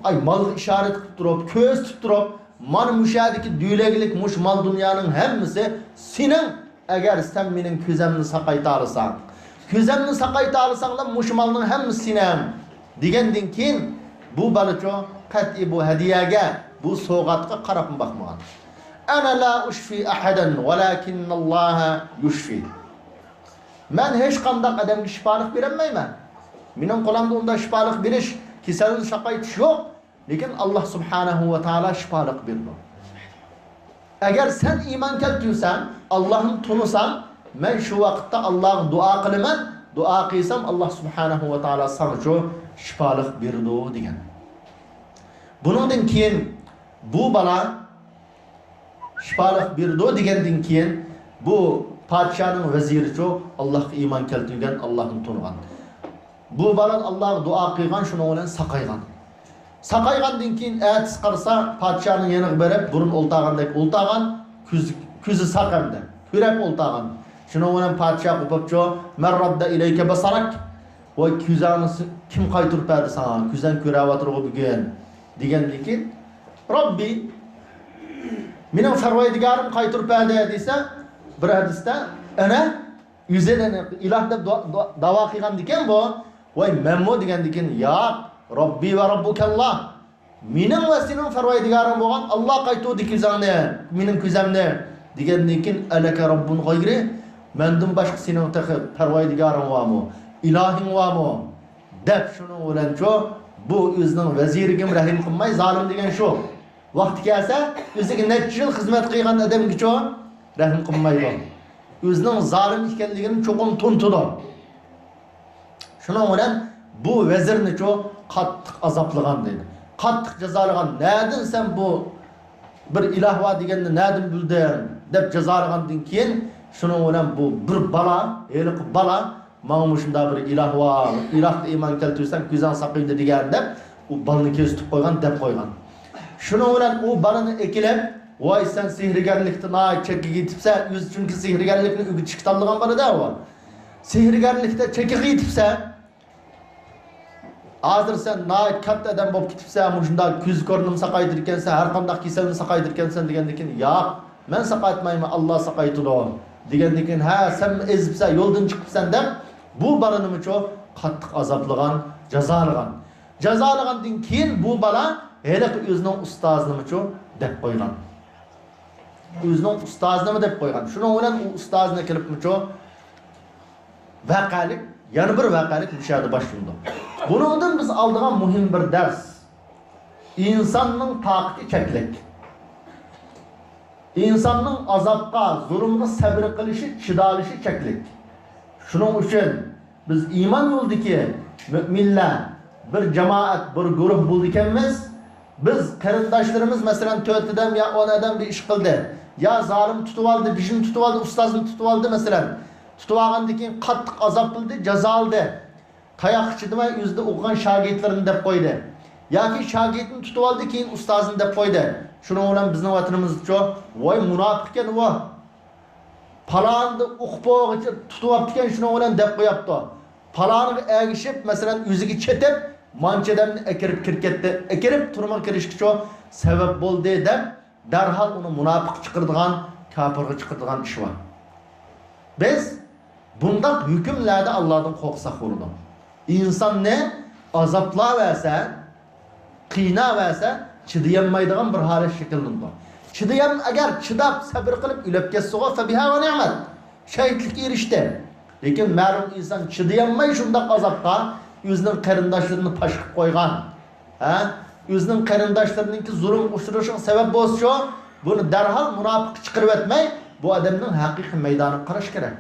ئاي، مالغا ئىشارەت قىلىپ تۇرۇپ، كۆرسىتىپ تۇرۇپ، مانا مۇشۇ يەردىكى دۆلەگلىك مۇشۇ مال دۇنيانىڭ ھەممىسى سېنىڭ، ئەگەر سەن مېنىڭ كۆزەمنى ساقايتالىساڭ. كۆزەمنى ساقايتالىساڭلا مۇشۇ مالنىڭ ھەممىسى سېنىڭ دېگەندىن كېيىن بۇ بالىچۇ قەتئىي بۇ ھەدىيەگە، بۇ سوۋغاتقا قاراپمۇ باقمىغان. ئەنە لا ئۇشفى ئەھەدەن ۋەلاكىننەللاھە يۇشفى. مەن ھېچقانداق ئادەمگە شىپالىق بېرەلمەيمەن. مېنىڭ قولۇمدا ئۇنداق شىپالىق بېرىش، كېسەلنى ساقايتىش يوق. لېكىن ئاللا سۇبھانەھۇ ۋە تائالا شىپالىق بېرىدۇ. ئەگەر سەن ئىمان كەلتۈرسەڭ، ئاللانى تونۇساڭ، مەن شۇ ۋاقىتتا ئاللاغا دۇئا قىلىمەن، دۇئا قىلسام، ئاللا سۇبھانەھۇ ۋە تائالا ساڭىچۇ شىپالىق بېرىدۇ، دېگەن. بۇنىڭدىن كېيىن بۇ بالا شىپالىق بېرىدۇ دېگەندىن كېيىن، بۇ پادىشاھنىڭ ۋەزىرىچۇ ئاللاھقا ئىمان كەلتۈرگەن، ئاللاھنى تونۇغان. بۇ بالا ئاللاھقا دۇئا قىلغان، شۇنىڭ بىلەن ساقايغان. ساقايغاندىن كېيىن ئەتىسى قارىسا، پادىشاھنىڭ يېنىغا بېرىپ، بۇرۇن ئولتۇرغاندەك ئولتۇرغان، كۆز-، كۆزى ساق ئەمدى، كۆرۈپ ئولتۇرغان. شۇنىڭ بىلەن پادىشاھ قوپۇپچۇ، مەن راددە ئىلەيكە بەسەرەك؟ ۋاي، كۆزۈڭنى كىم قايتۇرۇپ بەردى ساڭا؟ كۆزۈڭ كۆرۈۋاتىدىغۇ بۈگۈن. دېگەندىن كېيىن، رەببى، مېنىڭ پەرۋەردىگارىم قايتۇرۇپ بەردى دېسە، بىر ھەدىستە، ئەنە، ئۆزىنى ئىلاھ دەپ دۇئا، دۇئا، داۋا قىلغاندىكەن بۇ. ۋاي، مەنمۇ دېگەندىكىن، ياق، رەببى ۋە رەببۇكەللا. مېنىڭ ۋە سېنىڭ پەرۋەردىگارىڭ بولغان ئاللا قايتۇردى كۆزۈڭنى، مېنىڭ كۆزۈمنى دېگەندىن كېيىن، ئەلەكە رەببۇن غەيرى؟ مەندىن باشقا سېنىڭ تېخى پەرۋەردىگارىڭ بارمۇ؟ ئىلاھىڭ بارمۇ؟ دەپ، شۇنىڭ بىلەنچۇ، بۇ ئۆزىنىڭ ۋەزىرىگىمۇ رەھىم قىلماي، زالىم دېگەن شۇ. ۋاقتى كەلسە، ئۆزىگە نەچچە يىل خىزمەت قىلغان ئادەمگىچۇ رەھىم قىلمايدۇ. ئۆزىنىڭ زالىم ئىكەنلىكىنى چوقۇم تونۇتىدۇ. شۇنىڭ بىلەن بۇ ۋەزىرنىچۇ قاتتىق ئازابلىغان دەيدۇ. قاتتىق جازالىغان. نەدىن سەن بۇ بىر ئىلاھ بار دېگەننى نەدىن بىلدىڭ؟ دەپ جازالىغاندىن كېيىن، شۇنىڭ بىلەن بۇ بىر بالا، ھېلىقى بالا، ماڭا مۇشۇنداق بىر ئىلاھ بار، ئىلاھقا ئىمان كەلتۈرسەڭ كۆزۈڭ ساقىيىدۇ دېگەن دەپ، ئۇ بالىنى كۆزىتىپ قويغان، دەپ قويغان. شۇنىڭ بىلەن ئۇ بالىنى ئېكىلىپ، ۋاي، سەن سېھىرگەرلىكتە ناھايىتى چەككە يېتىپسەن، ئۆزى چۈنكى سېھىرگەرلىكنى ئۆگىتىشكە تاللىغان بالا-دە ئۇ. سېھىرگەرلىكتە چېكىغا يېتىپسەن. ھازىر سەن ناھايىتى كاتتا ئادەم بولۇپ كېتىپسەن، مۇشۇنداق كۆز كۆرنىمۇ ساقايتىدىكەنسەن، ھەر قانداق كېسەلنى ساقايتىدىكەنسەن دېگەندىن كېيىن، ياق، مەن ساقايتمايمەن، ئاللا ساقايتىدۇ دېگەندىن كېيىن، ھە، سەنمۇ ئېزىپسەن، يولدىن چىقىپسەن دەپ، بۇ بالىنىمۇچۇ قاتتىق ئازابلىغان، جازالىغان. جازالىغاندىن كېيىن بۇ بالا ھېلىقى ئۆزىنىڭ ئۇستازىنىمۇچۇ دەپ قويغان. ئۆزىنىڭ ئۇستازىنىمۇ دەپ قويغان. شۇنىڭ بىلەن ئۇ ئۇستازىنى كېلىپمۇچۇ ۋەقەلىك، يەنە بىر ۋەقەلىك مۇشۇ يەردە باشلىنىدۇ. بۇنىڭدىن بىز ئالىدىغان مۇھىم بىر دەرس. ئىنساننىڭ تاقىتى چەكلىك. ئىنساننىڭ ئازابقا، زۇلۇمغا سەۋر قىلىشى، چىدالىشى چەكلىك. شۇنىڭ ئۈچۈن بىز ئىمان يولىدىكى مۆمىنلەر، بىر جامائەت، بىر گۇرۇھ بولىدىكەنمىز. بىز قېرىنداشلىرىمىز، مەسىلەن، تۆت ئادەم يا ئون ئادەم بىر ئىش قىلدى، يا زالىم تۇتۇۋالدى، بېشىنى تۇتۇۋالدى، ئۇستازىنى تۇتۇۋالدى، مەسىلەن، تۇتۇۋالغاندىن كېيىن قاتتىق ئازابلىدى، جازالىدى. تاياققا چىدىماي ئۆزىدە ئوقۇغان شاگىرتلىرىنى دەپ قويدى. ياكى شاگىرتىنى تۇتۇۋالدى، كېيىن ئۇستازىنى دەپ قويدى. شۇنىڭ بىلەن بىزنىڭ ۋەتىنىمىزدىچۇ، ۋاي، مۇناپىق ئىكەن ئۇ. پالانىدا ئوقۇپ بولغۇچە تۇتۇۋاپتىكەن، شۇنىڭ بىلەن دەپ قوياپتۇ. پالانىغا ئەگىشىپ، مەسىلەن، ئۆزىگە چېتىپ، مانچە ئادەمنى ئەكىرىپ كىرىپ كەتتى. ئەكىرىپ تۈرمىگە كىرىشكىچۇ سەۋەب بولدى دەپ، دەرھال ئۇنى مۇناپىق چىقىرىدىغان، كاپىرغا چىقىرىدىغان ئىش بار. بىز بۇنداق ھۆكۈملەردە ئاللادىن قورقساق بولىدۇ. ئىنساننى ئازابلاۋەرسە، قىيناۋەرسە، چىدىيالمايدىغان بىر ھالەت شەكىللىنىدۇ. چىدىيال-، ئەگەر چىداپ، سەبرى قىلىپ ئۆلۈپ كەتسىغۇ، فەبىھا ۋە نېمەت. شەھىتلىككە ئېرىشتى. لېكىن مەلۇم ئىنسان چىدىيالماي شۇنداق ئازابقا، ئۆزىنىڭ قېرىنداشلىرىنى پاش قىلىپ قويغان، ھە؟ ئۆزىنىڭ قېرىنداشلىرىنىڭكى زۇلۇمغا ئۇچرىشىغا سەۋەب بولسىچۇ، بۇنى دەرھال مۇناپىققا چىقىرىۋەتمەي، بۇ ئادەمنىڭ ھەقىقىي مەيدانىغا قاراش كېرەك.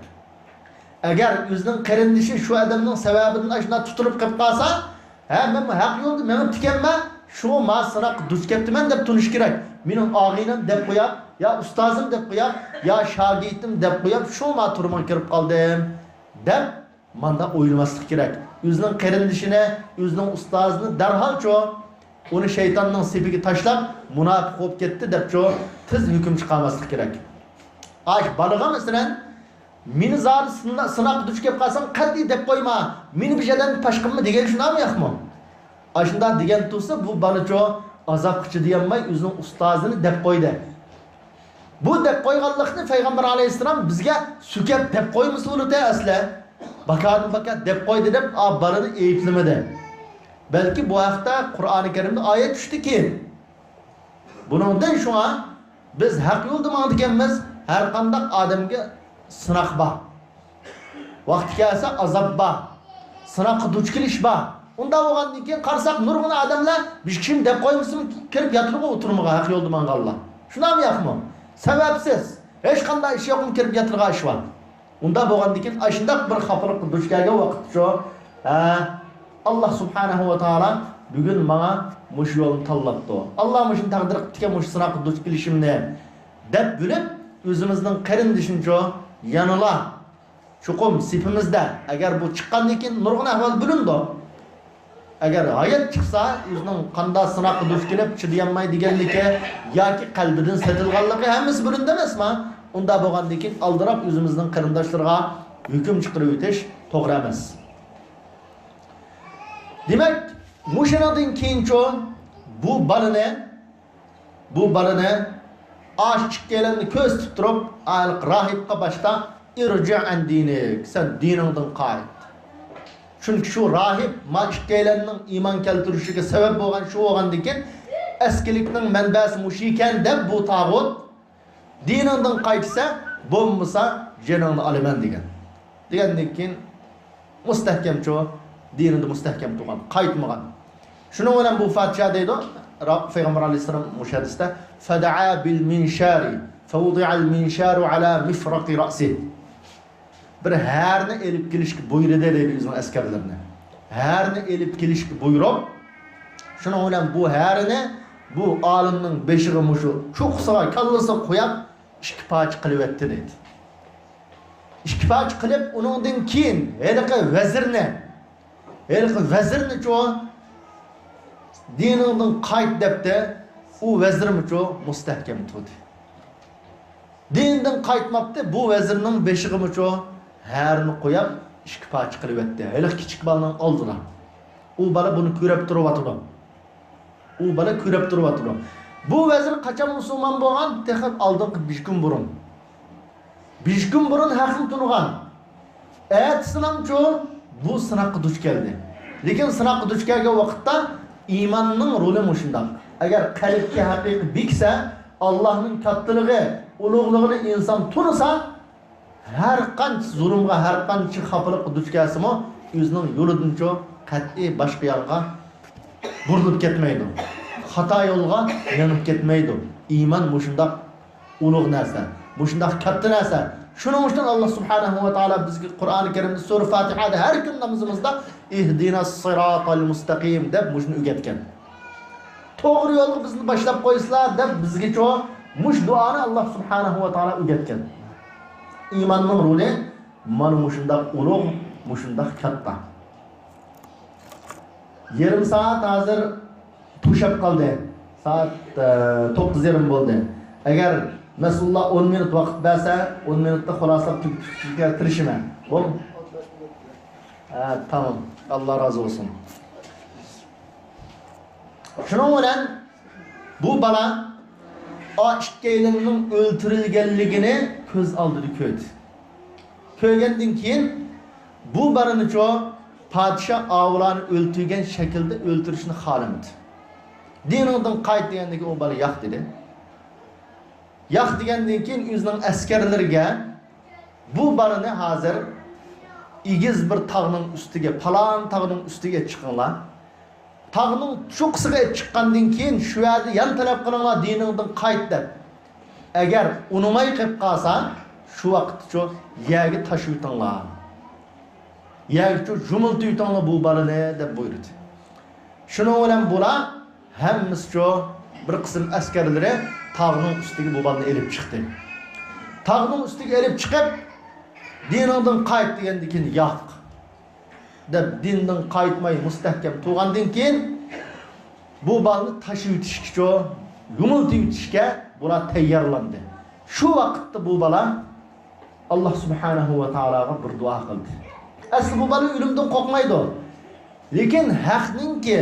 ئەگەر ئۆزىنىڭ قېرىندىشى شۇ ئادەمنىڭ سەۋەبىدىن ئاشۇنداق تۇتۇلۇپ قېلىپ قالسا، ھە، مەن ھەق يولدا مېڭىپتىكەنمەن، شۇڭا ما سىناققا دۇچ كەپتىمەن دەپ تونۇش كېرەك. مېنىڭ ئاغىنەم دەپ قوياپ، يا ئۇستازىم دەپ قوياپ، يا شاگىرتىم دەپ قوياپ، شۇ ما تۈرمىگە كىرىپ قالدىم دەپ ماندا ئويلىماسلىق كېرەك. ئۆزىنىڭ قېرىندىشىنى، ئۆزىنىڭ ئۇستازىنى دەرھالچۇ ئۇنى شەيتاننىڭ سېپىگە تاشلاپ، مۇناپىق بولۇپ كەتتى دەپچۇ تېز ھۆكۈم چىقارماسلىق كېرەك. ئاش بالىغا، مەسىلەن، مېنى زادى سىنا-، سىناققا دۇچ كەپ قالساڭ، قەتئىي دەپ قويما، مېنى بىر ئادەمنى پاش قىلما دېگەن شۇنداقمۇ ياقمۇ؟ ئاشۇنداق دېگەن تۇرسا، بۇ بالىچۇ ئازابقا چىدىيالماي، ئۆزىنىڭ ئۇستازىنى دەپ قويدى. بۇ دەپ قويغانلىقنى پەيغەمبەر ئەلەيھىسسالام بىزگە سۆكەپ دەپ قويمىسا بولىدۇ ئەسلى. باكادىن باكا دەپ قويدى دەپ، ئا، بالىنى ئەيىبلىمىدى. بەلكى بۇ ھەقتە قۇرئانى كەرىمدە ئايەت چۈشتى كېيىن. بۇنىڭدىن شۇڭا بىز ھەق يولدا ماڭىدىكەنمىز، ھەر قانداق ئادەمگە سىناق بار. ۋاقتى كەلسە ئازاب بار، سىناققا دۇچ كېلىش بار. ئۇنداق بولغاندىن كېيىن قارىساق، نۇرغۇن ئادەملەر بىر كىشىنى دەپ قويمىسىمۇ كىرىپ ياتىدىغۇ ئۇ تۈرمىگە، ھەق يولدا ماڭغانلار. شۇنداقمۇ ياقمۇ؟ سەۋەبسىز، ھېچقانداق ئىش يوقمۇ كىرىپ ياتىدىغان ئىش بار. ئۇنداق بولغاندىن كېيىن ئاشۇنداق بىر خاپىلىققا دۇچ كەلگەن ۋاقىتتا شۇ، ھە، ئاللا سۇبھانەھۇ ۋە تائالا بۈگۈن ماڭا مۇشۇ يولنى تاللاپتۇ. ئاللا مۇشۇنى تەقدىر قىپتىكەن، مۇشۇ سىناققا دۇچ كېلىشىمنى دەپ بىلىپ، ئۆزىمىزنىڭ قېرىندىشىنىچۇ يەنىلا چوقۇم سېپىمىزدە، ئەگەر بۇ چىققاندىن كېيىن نۇرغۇن ئەھۋال بىلىنىدۇ. ئەگەر ھايات چىقسا، ئۆزىنىڭ قانداق سىناققا دۇچ كېلىپ چىدىيالماي دېگەنلىكى ياكى قەلبىدىن سېتىلغانلىقى ھەممىسى بىلىنىدۇ ئەمەسما؟ ئۇنداق بولغاندىن كېيىن ئالدىراپ ئۆزىمىزنىڭ قېرىنداشلىرىغا ھۆكۈم چىقىرىۋېتىش توغرا ئەمەس. دېمەك، مۇشۇنىڭدىن كېيىنچۇ بۇ بالىنى، بۇ بالىنى ئاشۇ ئىككىيلەننى كۆرسىتىپ تۇرۇپ، ھېلىقى راھىبقا باشتا، «ئىرجىئ ئەن دىنىك، سەن دىنىڭدىن قايت.» چۈنكى شۇ راھىب ما ئىككىيلەننىڭ ئىمان كەلتۈرۈشىگە سەۋەب بولغان شۇ بولغاندىن كېيىن، ئەسكىلىكنىڭ مەنبەسى مۇشۇ ئىكەن دەپ بۇ تاغۇت، «دىنىڭدىن قايتسا، بولمىسا جېنىڭنى ئالىمەن» دېگەن. دېگەندىن كېيىن مۇستەھكەمچۇ دىنىدا مۇستەھكەم تۇرغان، قايتمىغان. شۇنىڭ بىلەن بۇ پادىشاھ دەيدۇ، را-، پەيغەمبەر ئەلەيھىسسالام مۇشۇ ھەدىستە، فَدَعَا بِالْمِنْشَارِ فَوُضِعَ الْمِنْشَارُ عَلَى مِفْرَقِ رَأْسِهِ. بىر ھەرنى ئېلىپ كېلىشكە بۇيرۇدى دەيدۇ ئۆزىنىڭ ئەسكەرلىرىنى. ھەرنى ئېلىپ كېلىشكە بۇيرۇپ، شۇنىڭ بىلەن بۇ ھەرنى بۇ ئالىمنىڭ بېشىغا، مۇشۇ چوققىسىغا، كاللىسىغا قويۇپ، ئىككى پارچە قىلىۋەتتى دەيدۇ. ئىككى پارچە قىلىپ، ئۇنىڭدىن كېيىن ھېلىقى ۋەزىرنى، ھېلىقى ۋەزىرنىچۇ، دىنىڭدىن قايت دەپتۇ، ئۇ ۋەزىرمۇچۇ مۇستەھكەم تۇردى. دىنىدىن قايتماپتۇ، بۇ ۋەزىرنىڭ بېشىغىمۇچۇ ھەرنى قويۇپ، ئىككى پارچە قىلىۋەتتى. ھېلىقى كىچىك بالىنىڭ ئالدىدا. ئۇ بالا بۇنى كۆرۈپ تۇرۇۋاتىدۇ. ئۇ بالا كۆرۈپ تۇرۇۋاتىدۇ. بۇ ۋەزىر قاچان مۇسۇلمان بولغان؟ تېخى ئالدىنقى بىر كۈن بۇرۇن. بىر كۈن بۇرۇن ھەقنى تونۇغان. ئەتىسىنىڭچۇ بۇ سىناققا دۇچ كەلدى. لېكىن سىناققا دۇچ كەلگەن ۋاقىتتا ئىماننىڭ رولى مۇشۇنداق. ئەگەر قەلبكە ھەقىقىي بېكىسە، ئاللاھنىڭ كاتتىلىقى، ئۇلۇغلۇقىنى ئىنسان تونۇسا، ھەر قانچە زۇلۇمغا، ھەر قانچە خاپىلىققا دۇچ كەلسىمۇ، ئۆزىنىڭ يولىدىنچۇ قەتئىي باشقا يانغا بۇرۇلۇپ كەتمەيدۇ. خاتا يولغا مېڭىپ كەتمەيدۇ. ئىمان مۇشۇنداق ئۇلۇغ نەرسە، مۇشۇنداق كاتتا نەرسە. شۇنىڭ ئۈچۈن ئاللا سۇبھانەھۇ ۋە تائالا بىزگە قۇرئانى كەرىمدە سۈرە فاتىھەدە ھەر كۈن نامىزىمىزدا ئىھدىنەس سىراتەل مۇستەقىم دەپ مۇشۇنى ئۆگەتكەن. توغرا يولغا بىزنى باشلاپ قويسىلا دەپ بىزگىچۇ مۇشۇ دۇئانى ئاللا سۇبھانەھۇ ۋە تائالا ئۆگەتكەن. ئىماننىڭ رولى مانا مۇشۇنداق ئۇلۇغ، مۇشۇنداق كاتتا. يېرىم سائەت ھازىر توشۇپ قالدى. سائەت، ئە، توققۇز يېرىم بولدى. ئەگەر مەسئۇللار ئون مىنۇت ۋاقىت بەرسە، ئون مىنۇتتا خۇلاسىلەپ تۈگىتىشكە تىرىشىمەن. بولدى؟ ھە، تامام. ئاللا رازى بولسۇن. شۇنىڭ بىلەن بۇ بالا ئا ئىككىيلەننىڭ ئۆلتۈرۈلگەنلىكىنى كۆز ئالدىدا كۆردى. كۆرگەندىن كېيىن بۇ بالىنىچۇ پادىشاھ ئاۋۇلارنى ئۆلتۈرگەن شەكىلدە ئۆلتۈرۈشنى خالىمىدى. دىنىڭدىن قايت دېگەندىن كېيىن ئۇ بالا ياق دېدى. ياق دېگەندىن كېيىن ئۆزىنىڭ ئەسكەرلىرىگە بۇ بالىنى ھازىر ئېگىز بىر تاغنىڭ ئۈستىگە، پالان تاغنىڭ ئۈستىگە چىقىڭلار. تاغنىڭ چوققىسىغا چىققاندىن كېيىن شۇ يەردە يان تەلەپ قىلىڭلار، دىنىڭدىن قايت دەپ. ئەگەر ئۇنىماي قېلىپ قالسا، شۇ ۋاقىتتىچۇ يەرگە تاشلىۋېتىڭلار. يەرگىچۇ يۇمۇلتۇۋېتىڭلار بۇ بالىنى دەپ بۇيرۇدى. شۇنىڭ بىلەن بۇلار ھەممىسىچۇ بىر قىسىم ئەسكەرلىرى تاغنىڭ ئۈستىگە بۇ بالىنى ئېلىپ چىقتى. تاغنىڭ ئۈستىگە ئېلىپ چىقىپ، دىنىڭدىن قايت دېگەندىن كېيىن ياق دەپ دىنىدىن قايتماي مۇستەھكەم تۇرغاندىن كېيىن، بۇ بالىنى تاشلىۋېتىشكىچۇ، يۇمۇلتۇۋېتىشكە بۇلار تەييارلاندى. شۇ ۋاقىتتا بۇ بالا ئاللا سۇبھانەھۇ ۋە تائالاغا بىر دۇئا قىلدى. ئەسلى بۇ بالا ئۆلۈمدىن قورقمايدۇ. لېكىن ھەقنىڭكى،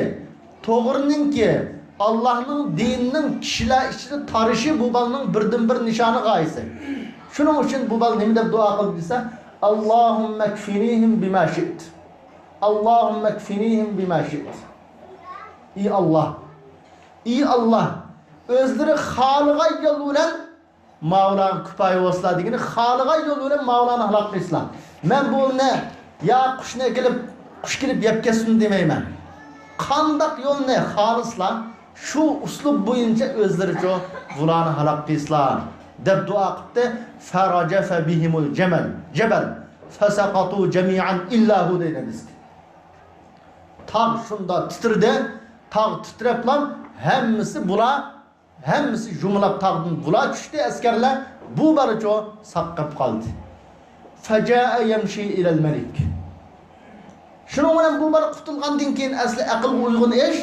توغرىنىڭكى، ئاللانىڭ دىنىنىڭ كىشىلەر ئىچىدە تارىشى بۇ بالىنىڭ بىردىنبىر نىشانى، غايىسى. شۇنىڭ ئۈچۈن بۇ بالا نېمە دەپ دۇئا قىلدى دېسە، اللهم اكفنيهم بما شئت. اللهم اكفنيهم بما شئت. ئى ئاللا، ئى ئاللا، ئۆزلىرى خالىغان يول بىلەن ماۋۇلارغا كۇپايە بولسىلا دېگىنى، خالىغان يول بىلەن ماۋۇلارنى ھالاك قىلسىلا. مەن بۇنى يا قۇشنى ئەكېلىپ، قۇش كېلىپ يەپ كەتسۇن دېمەيمەن. قانداق يولنى خالىسىلا، شۇ ئۇسلۇب بويىچە ئۆزلىرىچۇ بۇلارنى ھالاك قىلسىلا دەپ دۇئا قىپتۇ. فرجف بهم الجبل، جبل، فسقطوا جميعا إلا هو دەيدۇ ھەدىستە. تاغ شۇنداق تىترىدى، تاغ تىترەپلا ھەممىسى بۇلار ھەممىسى يۇمۇلاپ تاغدىن بۇلار چۈشتى، ئەسكەرلەر. بۇ بالىچۇ ساق قېلىپ قالدى. فجاء يمشي إلى الملك. شۇنىڭ بىلەن بۇ بالا قۇتۇلغاندىن كېيىن، ئەسلى ئەقىلگە ئۇيغۇن ئىش،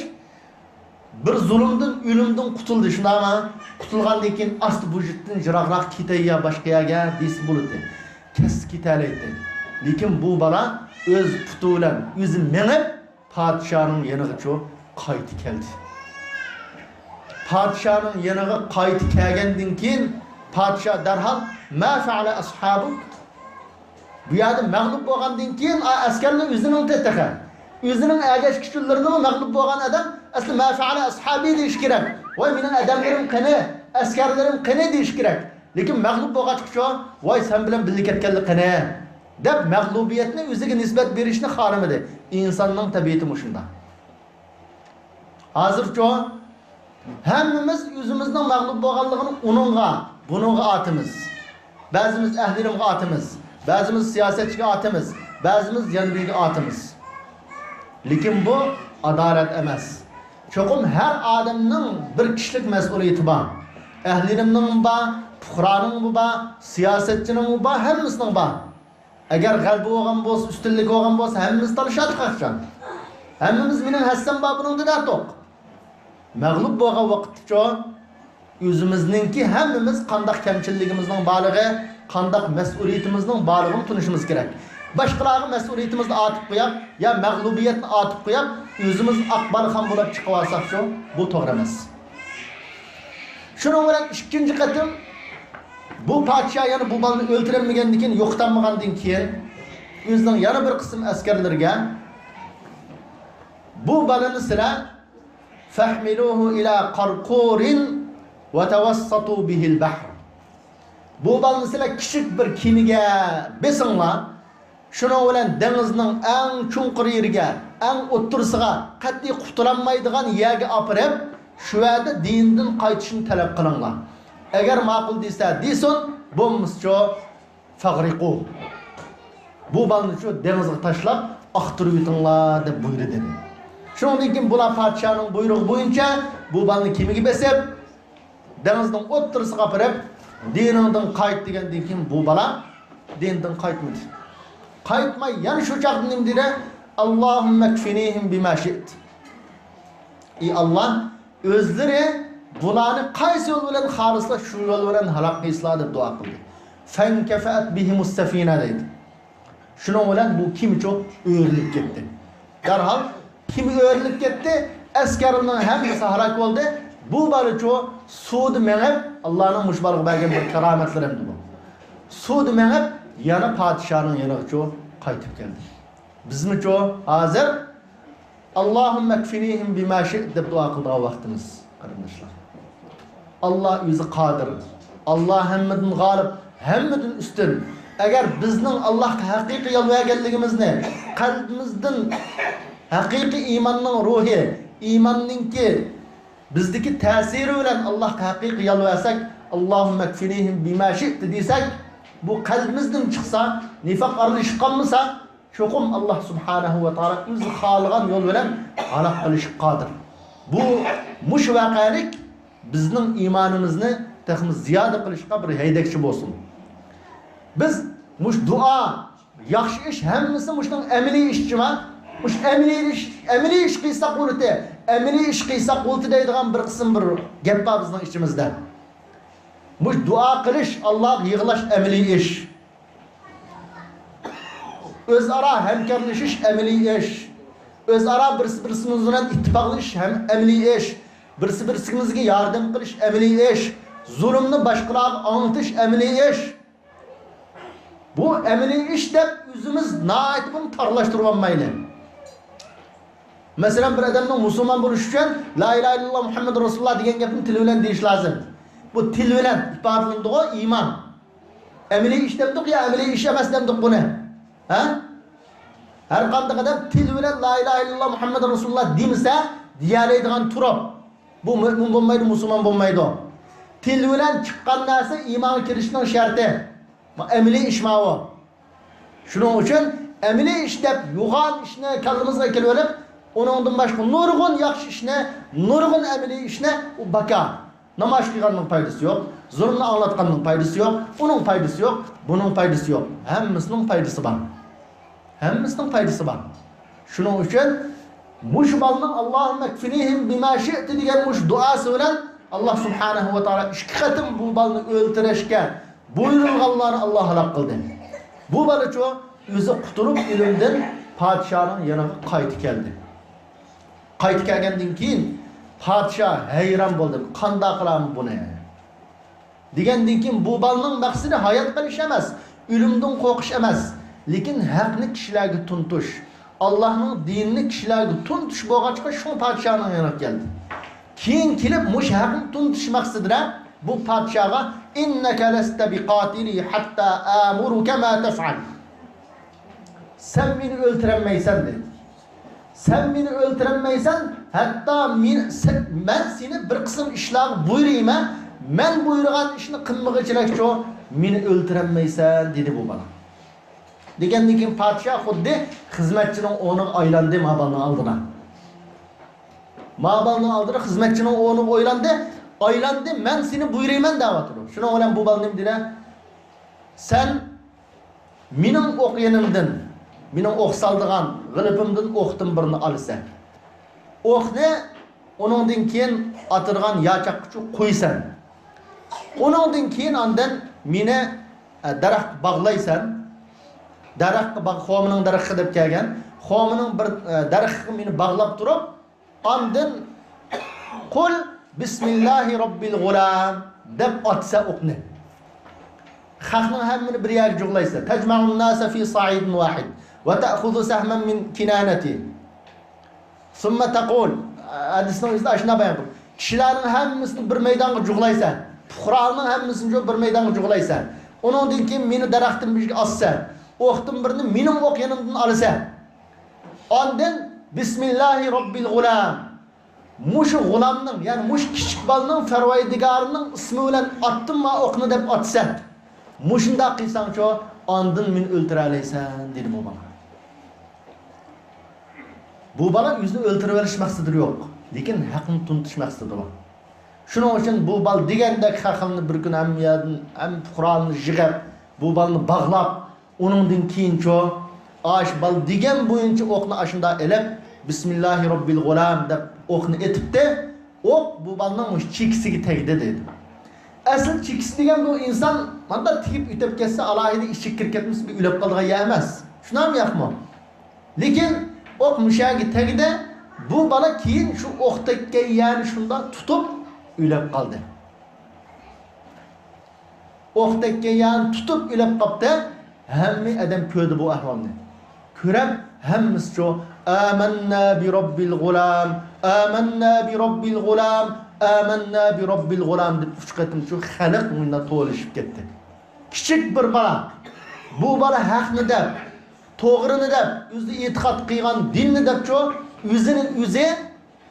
بىر زۇلۇمدىن، ئۆلۈمدىن قۇتۇلدى، شۇنداقمۇ؟ قۇتۇلغاندىن كېيىن ئاستا بۇژۇتتىن يىراقراق كېتەي يا باشقا يەرگە دېسە بولىدۇ. كەتسە كېتەلەيتتى. لېكىن بۇ بالا ئۆز پۇتى بىلەن ئۆزى مېڭىپ، پادىشاھنىڭ يېنىغىچۇ قايتا كەلدى. پادىشاھنىڭ يېنىغا قايتا كەلگەندىن كېيىن، پادىشاھ دەرھال، ما فعل أصحابك؟ بۇ يەردە مەغلۇپ بولغاندىن كېيىن، ئا، ئەسكەرلەر ئۆزىنىڭ تېخى، ئۆزىنىڭ ئەگەشكۈچىلىرىنىڭ مەغلۇپ بولغان ئادەم، ئەسلى ما فعل أصحابي دېيىش كېرەك. ۋاي، مېنىڭ ئادەملىرىم قېنى، ئەسكەرلىرىم قېنى دېيىش كېرەك. لېكىن مەغلۇپ بولغاچقىچۇ، ۋاي، سەن بىلەن بىللە كەتكەنلەر قېنى؟ دەپ مەغلۇبىيەتنى ئۆزىگە نىسبەت بېرىشنى خالىمىدى. ئىنساننىڭ تەبىئىتى مۇشۇنداق. ھازىرچۇ، ھەممىمىز ئۆزىمىزنىڭ مەغلۇپ بولغانلىقىنى ئۇنىڭغا، بۇنىڭغا ئاتىمىز. بەزىمىز ئەھلىلىمغا ئاتىمىز، بەزىمىز سىياسەتچىگە ئاتىمىز، بەزىمىز يەنە بىرىگە ئاتىمىز. لېكىن بۇ ئادالەت ئەمەس. چوقۇم ھەر ئادەمنىڭ بىر كىشىلىك مەسئۇلىيىتى بار. ئەھلىلىمنىڭمۇ بار، پۇقرانىڭمۇ بار، سىياسەتچىنىڭمۇ بار، ھەممىسىنىڭ بار. ئەگەر غەلىبە بولغان بولسا، ئۈستۈنلۈك بولغان بولسا، ھەممىمىز تالىشاتتۇق ئاخشام. ھەممىمىز مېنىڭ ھەسسەم بار بۇنىڭدا دەتۇق. مەغلۇپ بولغان ۋاقىتتىچۇ، ئۆزىمىزنىڭكى ھەممىمىز قانداق كەمچىللىكىمىزنىڭ بارلىقى، قانداق مەسئۇلىيىتىمىزنىڭ بارلىقىنى تونۇشىمىز كېرەك. باشقىلارغا مەسئۇلىيىتىمىزنى ئارتىپ قوياپ، يا مەغلۇبىيەتنى ئارتىپ قوياپ، ئۆزىمىز ئاق بالىخان بولۇپ چىقىۋالساقچۇ، بۇ توغرا ئەمەس. شۇنىڭ بىلەن ئىككىنچى قېتىم بۇ پادىشاھ يەنە بۇ بالىنى ئۆلتۈرەلمىگەندىن كېيىن، يوقىتالمىغاندىن كېيىن، ئۆزىنىڭ يەنە بىر قىسىم ئەسكەرلىرىگە، بۇ بالىنى سىلەر فەھمىلۇھۇ ئىلە قارقۇرىن ۋە تەۋەسسەتۇ بىھىل بەھر. بۇ بالىنى سىلەر كىچىك بىر كېمىگە بېسىڭلار، شۇنىڭ بىلەن دېڭىزنىڭ ئەڭ چوڭقۇر يېرىگە، ئەڭ ئوتتۇرىسىغا قەتئىي قۇتۇلالمايدىغان يەرگە ئاپىرىپ، شۇ يەردە دىنىدىن قايتىشنى تەلەپ قىلىڭلار. ئەگەر ماقۇل دېسە دېسۇن، بولمىسىچۇ، فەغرىقۇ. بۇ بالىنىچۇ دېڭىزغا تاشلاپ ئاقتۇرۇۋېتىڭلار دەپ بۇيرۇدى. شۇنىڭدىن كېيىن بۇلار پادىشاھنىڭ بۇيرۇقى بويىچە بۇ بالىنى كېمىگە بېسىپ، دېڭىزنىڭ ئوتتۇرىسىغا ئاپىرىپ، دىنىڭدىن قايت دېگەندىن كېيىن بۇ بالا دىنىدىن قايتمىدى. قايتماي يەنە شۇ چاغدا نېمە دېدى؟ ئاللاھۇممە كفىنىھىم بىما شىئت. ئى ئاللا، ئۆزلىرى بۇلارنى قايسى يول بىلەن خالىسىلا، شۇ يول بىلەن ھالاك قىلسىلا دەپ دۇئا قىلدى. فەنكەفەت بىھىمۇس سەفىنە دەيدۇ. شۇنىڭ بىلەن بۇ كېمىچۇ ئۆرۈلۈپ كەتتى. دەرھال كېمە ئۆرۈلۈپ كەتتى، ئەسكەرلەرنىڭ ھەممىسى ھالاك بولدى. بۇ بالىچۇ سۇدا مېڭىپ، ئاللانىڭ مۇشۇ بالىغا بەرگەن بىر كارامەتلىرى ئەمدى بۇ. سۇدا مېڭىپ، يەنە پادىشاھنىڭ يېنىغىچۇ قايتىپ كەلدى. بىزمۇچۇ ھازىر ئاللاھۇممە كفىنىھىم بىما شىئت دەپ دۇئا قىلىدىغان ۋاقتىمىز، قېرىنداشلار. ئاللا ئۆزى قادىر. ئاللا ھەممىدىن غالىب، ھەممىدىن ئۈستۈن. ئەگەر بىزنىڭ ئاللاھقا ھەقىقىي يالۋەرگەنلىكىمىزنى، قەلبىمىزدىن ھەقىقىي ئىماننىڭ روھى، ئىماننىڭكى بىزدىكى تەسىرى بىلەن ئاللاھقا ھەقىقىي يالۋەرسەك، ئاللاھۇممە كفىنىھىم بىما شىئت دېسەك، بۇ قەلبىمىزدىن چىقسا، نىفاق ئارىلىشىپ قالمىسا، چوقۇم ئاللا سۇبھانەھۇ ۋە تائالا ئۆزى خالىغان يول بىلەن ھالاك قىلىشقا قادىر. بۇ، مۇشۇ ۋەقەلىك بىزنىڭ ئىمانىمىزنى تېخىمۇ زىيادە قىلىشقا بىر ھەيدەكچى بولسۇن. بىز مۇشۇ دۇئا، ياخشى ئىش ھەممىسى مۇشۇنىڭ ئەمەلىي ئىشىچۇ. مۇشۇ ئەمەلىي ئىش، ئەمەلىي ئىش قىلساق بولىدۇ، ئەمەلىي ئىش قىلساق بولىدۇ دەيدىغان بىر قىسىم بىر گەپ بار بىزنىڭ ئىچىمىزدە. مۇشۇ دۇئا قىلىش، ئاللاغا يىغلاش ئەمەلىي ئىش. ئۆزئارا ھەمكارلىشىش ئەمەلىي ئىش. ئۆزئارا بىرسى-بىرسىمىز بىلەن ئىتتىپاقلىشىش ھەم ئەمەلىي ئىش. بىرسى-بىرسىمىزگە ياردەم قىلىش ئەمەلىي ئىش. زۇلۇمنى باشقىلارغا ئاڭلىتىش ئەمەلىي ئىش. بۇ ئەمەلىي ئىش دەپ ئۆزىمىز ناھايىتى بۇنى تارلاشتۇرۇۋالمايلى. مەسىلەن، بىر ئادەمنىڭ مۇسۇلمان بولۇشى ئۈچۈن لا ئىلاھە ئىللاللا مۇھەممەدۇر رەسۇلۇللا دېگەن گەپنى تىلى بىلەن دېيىش لازىم. بۇ تىل بىلەن ئىپادىلىنىدىغۇ ئىمان. ئەمەلىي ئىش دەمدۇق يا ئەمەلىي ئىش ئەمەس دەمدۇق بۇنى؟ ھە؟ ھەر قانداق ئادەم تىل بىلەن لا ئىلاھە ئىللاللا مۇھەممەدۇر رەسۇلۇللا دېمىسە، دېيەلەيدىغان تۇرۇپ، بۇ مۆمىن بولمايدۇ، مۇسۇلمان بولمايدۇ. تىل بىلەن چىققان نەرسە ئىمانغا كىرىشنىڭ شەرتى. ئەمەلىي ئىش ماۋۇ. شۇنىڭ ئۈچۈن ئەمەلىي ئىش دەپ يوغان ئىشنى كاللىمىزغا كېلىۋېلىپ، ئۇنىڭدىن باشقا نۇرغۇن ياخشى ئىشنى، نۇرغۇن ئەمەلىي ئىشنى ئۇ بىكار. ناماز قىلغاننىڭ پايدىسى يوق، زۇلۇمنى ئاڭلاتقاننىڭ پايدىسى يوق، ئۇنىڭ پايدىسى يوق، بۇنىڭ پايدىسى يوق. ھەممىسىنىڭ پايدىسى بار. ھەممىسىنىڭ پايدىسى بار. شۇنىڭ ئۈچۈن مۇشۇ بالىنىڭ «ئاللاھۇممە كفىنىھىم بىما شىئت» دېگەن مۇشۇ دۇئاسى بىلەن ئاللا سۇبھانەھۇ ۋە تائالا ئىككى قېتىم بۇ بالىنى ئۆلتۈرۈشكە بۇيرۇلغانلارنى ئاللا ھالاك قىلدى. بۇ بالىچۇ ئۆزى قۇتۇلۇپ ئۆلۈمدىن پادىشاھنىڭ يېنىغا قايتا كەلدى. قايتا كەلگەندىن كېيىن پادىشاھ ھەيران بولدى، قانداق قىلامەن بۇنى؟ دېگەندىن كېيىن بۇ بالىنىڭ مەقسىتى ھايات قېلىش ئەمەس، ئۆلۈمدىن قورقۇش ئەمەس، لېكىن ھەقنى كىشىلەرگە تونۇتۇش، ئاللاھنىڭ دىنىنى كىشىلەرگە تونۇتۇش بولغاچقا شۇڭا پادىشاھنىڭ يېنىغا كەلدى. كېيىن كېلىپ مۇشۇ ھەقنى تونۇتۇش مەقسىتىدە بۇ پادىشاھقا «ئىننەكە لەستە بىقاتىلى ھەتتا ئامۇرۇكە ما تەفئەل» سەن مېنى ئۆلتۈرەلمەيسەن، دېدى. سەن مېنى ئۆلتۈرەلمەيسەن، ھەتتا مېنى، سە-، مەن سېنى بىر قىسىم ئىشلارغا بۇيرۇيمەن، مەن بۇيرۇغان ئىشنى قىلمىغۇچىلەكچۇ، مېنى ئۆلتۈرەلمەيسەن، دېدى بۇ بالا. دېگەندىن كېيىن پادىشاھ خۇددى خىزمەتچىنىڭ ئورنىغا ئايلاندى ما بالىنىڭ ئالدىدا. ما بالىنىڭ ئالدىدا خىزمەتچىنىڭ ئورنىغا ئايلاندى، ئايلاندى، مەن سېنى بۇيرۇيمەن دەۋاتىدۇ. شۇنىڭ بىلەن بۇ بالا نېمە دېدى؟ سەن مېنىڭ ئوق يېنىمدىن، مېنىڭ ئوق سالىدىغان غىلىپىمدىن ئوقتىن بىرنى ئالىسەن. ئوقنى ئۇنىڭدىن كېيىن ئاتىدىغان ياچاققىچۇ قويىسەن. ئۇنىڭدىن كېيىن ئاندىن مېنى، ئە، دەرەخكە باغلايسەن. دەرەخكە باغ-، خورمىنىڭ دەرىخى دەپ كەلگەن. خورمىنىڭ بىر، ئە، دەرىخىگە مېنى باغلاپ تۇرۇپ، ئاندىن «قل بسم الله رب الغلام» دەپ ئاتىسەن ئوقنى. خەقنىڭ ھەممىنى بىر يەرگە جۇغلايسەن. «تجمع الناس في صعيد واحد وتأخذ سهما من كنانته ثم تقول»، ھەدىسنىڭ ئۆزىدە ئاشۇنداق بايان قىلىپ، كىشىلەرنىڭ ھەممىسىنى بىر مەيدانغا جۇغلايسەن. پۇقرالارنىڭ ھەممىسىنى بىر مەيدانغا جۇغلايسەن. ئۇنىڭدىن كېيىن مېنى دەرەختىن بىر يەرگە ئاسىسەن. ئوقتىن بىرنى مېنىڭ ئوق يېنىمدىن ئالىسەن. ئاندىن «بسم الله رب الغلام». مۇشۇ غۇلامنىڭ، يەنى مۇشۇ كىچىك بالىنىڭ پەرۋەردىگارىنىڭ ئىسمى بىلەن ئاتتىم ما ئوقنى دەپ ئاتىسەن. مۇشۇنداق قىلساڭچۇ، ئاندىن مېنى ئۆلتۈرەلەيسەن، دېدى بۇ بالا. بۇ بالا ئۆزىنى ئۆلتۈرۈۋېلىش مەقسىتىدە يوق، لېكىن ھەقنى تونۇتۇش مەقسىتىدە بار. شۇنىڭ ئۈچۈن بۇ بالا دېگەندەك خەقنى بىر كۈنى ھەممە يەردىن، ھەممە پۇقرالارنى يىغىپ، بۇ بالىنى باغلاپ، ئۇنىڭدىن كېيىنچۇ، ئاشۇ بالا دېگەن بويىچە ئوقنى ئاشۇنداق ئېلىپ، «بسم الله رب الغلام» دەپ ئوقنى ئېتىپتۇ. ئوق بۇ بالىنىڭ مۇشۇ چېكىسىگە تەگدى، دەيدۇ. ئەسلى چېكىسى دېگەن بۇ ئىنسان مانداق تېگىپ ئۆتۈپ كەتسە، ئالاھىدە ئىچىگە كىرىپ كەتمىسە، بىر ئۆلۈپ قالىدىغان يەر ئەمەس. شۇنداقمۇ ياقمۇ؟ لېكىن ئوق مۇشۇ يەرگە تەگدى. بۇ بالا كېيىن شۇ ئوق تەگكەن يەرنى شۇنداق تۇتۇپ ئۆلۈپ قالدى. ئوق تەگكەن يەرنى تۇتۇپ ئۆلۈپ قاپتۇ. ھەممە ئادەم كۆردى بۇ ئەھۋالنى. كۆرۈپ ھەممىسىچۇ «آمنا برب الغلام، آمنا برب الغلام، آمنا برب الغلام» دەپ ئۈچ قېتىمچۇ خەلق مۇنداق توۋلىشىپ كەتتى. كىچىك بىر بالا، بۇ بالا ھەقنى دەپ، توغرىنى دەپ، ئۆزى ئېتىقاد قىلغان دىننى دەپچۇ، ئۆزىنى ئۆزى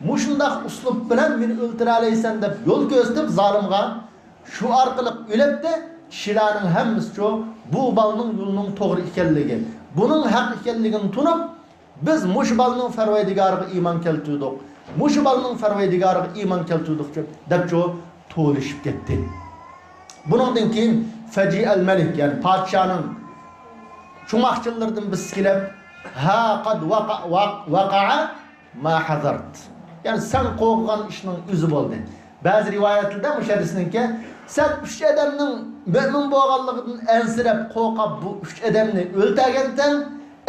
مۇشۇنداق ئۇسلۇب بىلەن مېنى ئۆلتۈرەلەيسەن دەپ يول كۆرسىتىپ زالىمغا، شۇ ئارقىلىق ئۆلەتتى. كىشىلەرنىڭ ھەممىسىچۇ بۇ بالىنىڭ يولىنىڭ توغرا ئىكەنلىكى، بۇنىڭ ھەق ئىكەنلىكىنى تونۇپ، بىز مۇشۇ بالىنىڭ پەرۋەردىگارىغا ئىمان كەلتۈردۇق، مۇشۇ بالىنىڭ پەرۋەردىگارىغا ئىمان كەلتۈردۇق دەپچۇ توۋلىشىپ كەتتى. بۇنىڭدىن كېيىن فەجىئەل مەلىك، يەنى پادىشاھنىڭ چوماقچىلىرىدىن بىرسى كېلىپ، «ھا قەد ۋەقە-، ۋەق-، ۋەقەئە ما ھەزەرت.» يەنى سەن قورققان ئىشنىڭ ئۆزى بولدى. بەزى رىۋايەتلەردە مۇشۇ ھەدىسنىڭكى، سەن ئۈچ ئادەمنىڭ مۆمىن بولغانلىقىدىن ئەنسىرەپ قورقۇپ بۇ ئۈچ ئادەمنى ئۆلتۈرگەنتىڭ،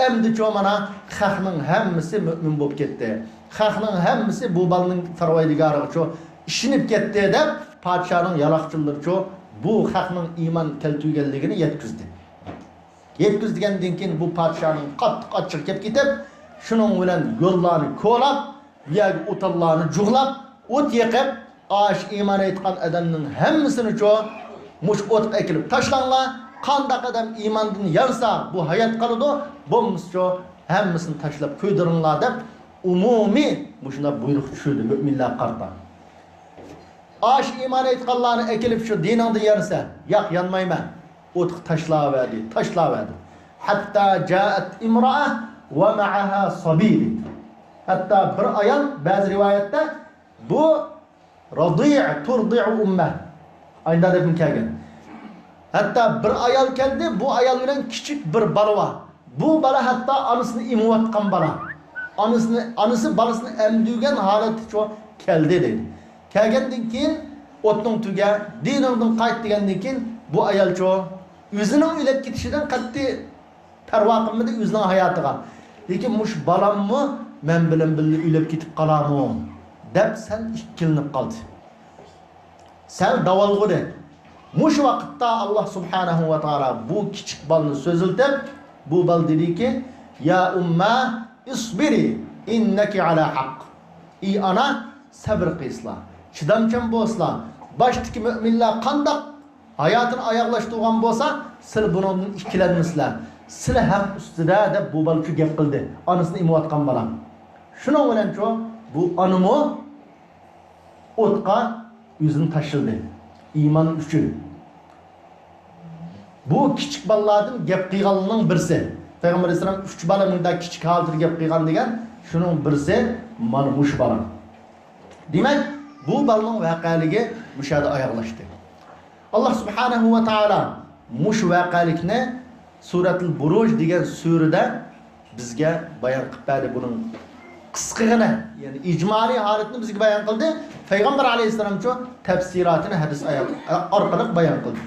ئەمدىچۇ مانا خەقنىڭ ھەممىسى مۆمىن بولۇپ كەتتى. خەقنىڭ ھەممىسى بۇ بالىنىڭ پەرۋەردىگارىغىچۇ ئىشىنىپ كەتتى دەپ، پادىشاھنىڭ يالاقچىلىرىچۇ بۇ خەقنىڭ ئىمان كەلتۈرگەنلىكىنى يەتكۈزدى. يەتكۈزگەندىن كېيىن بۇ پادىشاھنىڭ قاتتىق ئاچچىقى كېلىپ كېتىپ، شۇنىڭ بىلەن يوللارنى كولاپ، بۇ يەرگە ئوتاللارنى جۇغلاپ، ئوت يېقىپ، ئاشۇ ئىمان ئېيتقان ئادەمنىڭ ھەممىسىنىچۇ مۇشۇ ئوتقا ئەكېلىپ تاشلاڭلار، قانداق ئادەم ئىماندىن يانسا، بۇ ھايات قالىدۇ، بولمىسىچۇ ھەممىسىنى تاشلاپ كۆيدۈرۈڭلار دەپ ئومۇمىي مۇشۇنداق بۇيرۇق چۈشۈردى مۆمىنلەرگە قارىتا. ئاشۇ ئىمان ئېيتقانلارنى ئەكېلىپ شۇ دىنىڭدىن يانسا، ياق، يانمايمەن. ئوتقا تاشلاۋەردى، تاشلاۋەردى. حتى جاءت امرأة ومعها صبي. ھەتتا بىر ئايال، بەزى رىۋايەتتە بۇ رضيع ترضع أمه، ئايندا دەپمۇ كەلگەن. ھەتتا بىر ئايال كەلدى، بۇ ئايال بىلەن كىچىك بىر بالا بار. بۇ بالا ھەتتا ئانىسىنى ئېمىۋاتقان بالا. ئانىسىنى، ئانىسى بالىسىنى ئەمدۈرگەن ھالەتتىچۇ كەلدى دەيدۇ. كەلگەندىن كېيىن ئوتنىڭ تۈگە، دىنىڭدىن قايت دېگەندىن كېيىن بۇ ئايالچۇ ئۆزىنىڭ ئۆلۈپ كېتىشىدىن قەتئىي پەرۋا قىلمىدى، ئۆزىنىڭ ھاياتىغا. لېكىن مۇشۇ بالاممۇ مەن بىلەن بىللە ئۆلۈپ كېتىپ قالامۇ دەپ سەل ئىككىلىنىپ قالدى. سەل داۋالغۇدى. مۇشۇ ۋاقىتتا ئاللا سۇبھانەھۇ ۋە تائالا بۇ كىچىك بالىنى سۆزلىتىپ، بۇ بالا دېدىكى، يا ئۇمما ئىسبىرى ئىننەكى ئالا ھەق. ئى ئانا، سەبرى قىلسىلا، چىدامچان بولسىلا، باشتىكى مۆمىنلەر قانداق ھاياتىنى ئاياغلاشتۇرغان بولسا، سىلەر بۇنىڭدىن ئىككىلەنمىسىلەر. سىلى ھەق ئۈستىدە دەپ بۇ بالىچۇ گەپ قىلدى. ئانىسىنى ئېمىۋاتقان بالا. شۇنىڭ بىلەنچۇ بۇ ئانىمۇ ئوتقا ئۆزىنى تاشلىدى. ئىمان ئۈچۈن. بۇ كىچىك بالىلاردىن گەپ قىلغانلارنىڭ بىرسى. پەيغەمبەر ئەلەيھىسسالام ئۈچ بالا مۇنداق كىچىك ھالىتىدە گەپ قىلغان دېگەن، شۇنىڭ بىرسى مانا مۇشۇ بالا. دېمەك، بۇ بالىنىڭ ۋەقەلىكى مۇشۇ يەردە ئاياغلاشتى. ئاللا سۇبھانەھۇ ۋە تائالا مۇشۇ ۋەقەلىكنى سۈرەتۇل بۇرۇج دېگەن سۈرىدە بىزگە بايان قىلىپ بەردى. بۇنىڭ قىسقىغىنە، يەنى ئىجمالىي ھالىتىنى بىزگە بايان قىلدى. پەيغەمبەر ئەلەيھىسسالامچۇ تەپسىراتىنى ھەدىس ئايەت ئارقىلىق بايان قىلدى.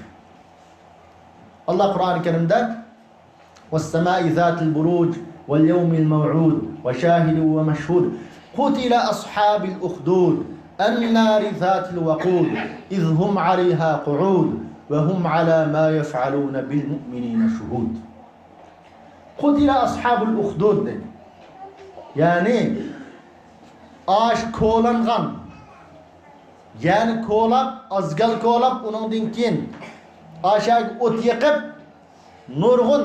ئاللا قۇرئانى كەرىمدە والسماء ذات البروج واليوم الموعود وشاهد ومشهود قتل أصحاب الأخدود النار ذات الوقود إذ هم عليها قعود وهم على ما يفعلون بالمؤمنين شهود. قتل أصحاب الأخدود دېدى. يەنى ئاش كولانغان، يەنى كولاپ، ئازگال كولاپ، ئۇنىڭدىن كېيىن ئاشاگە ئوت يېقىپ، نۇرغۇن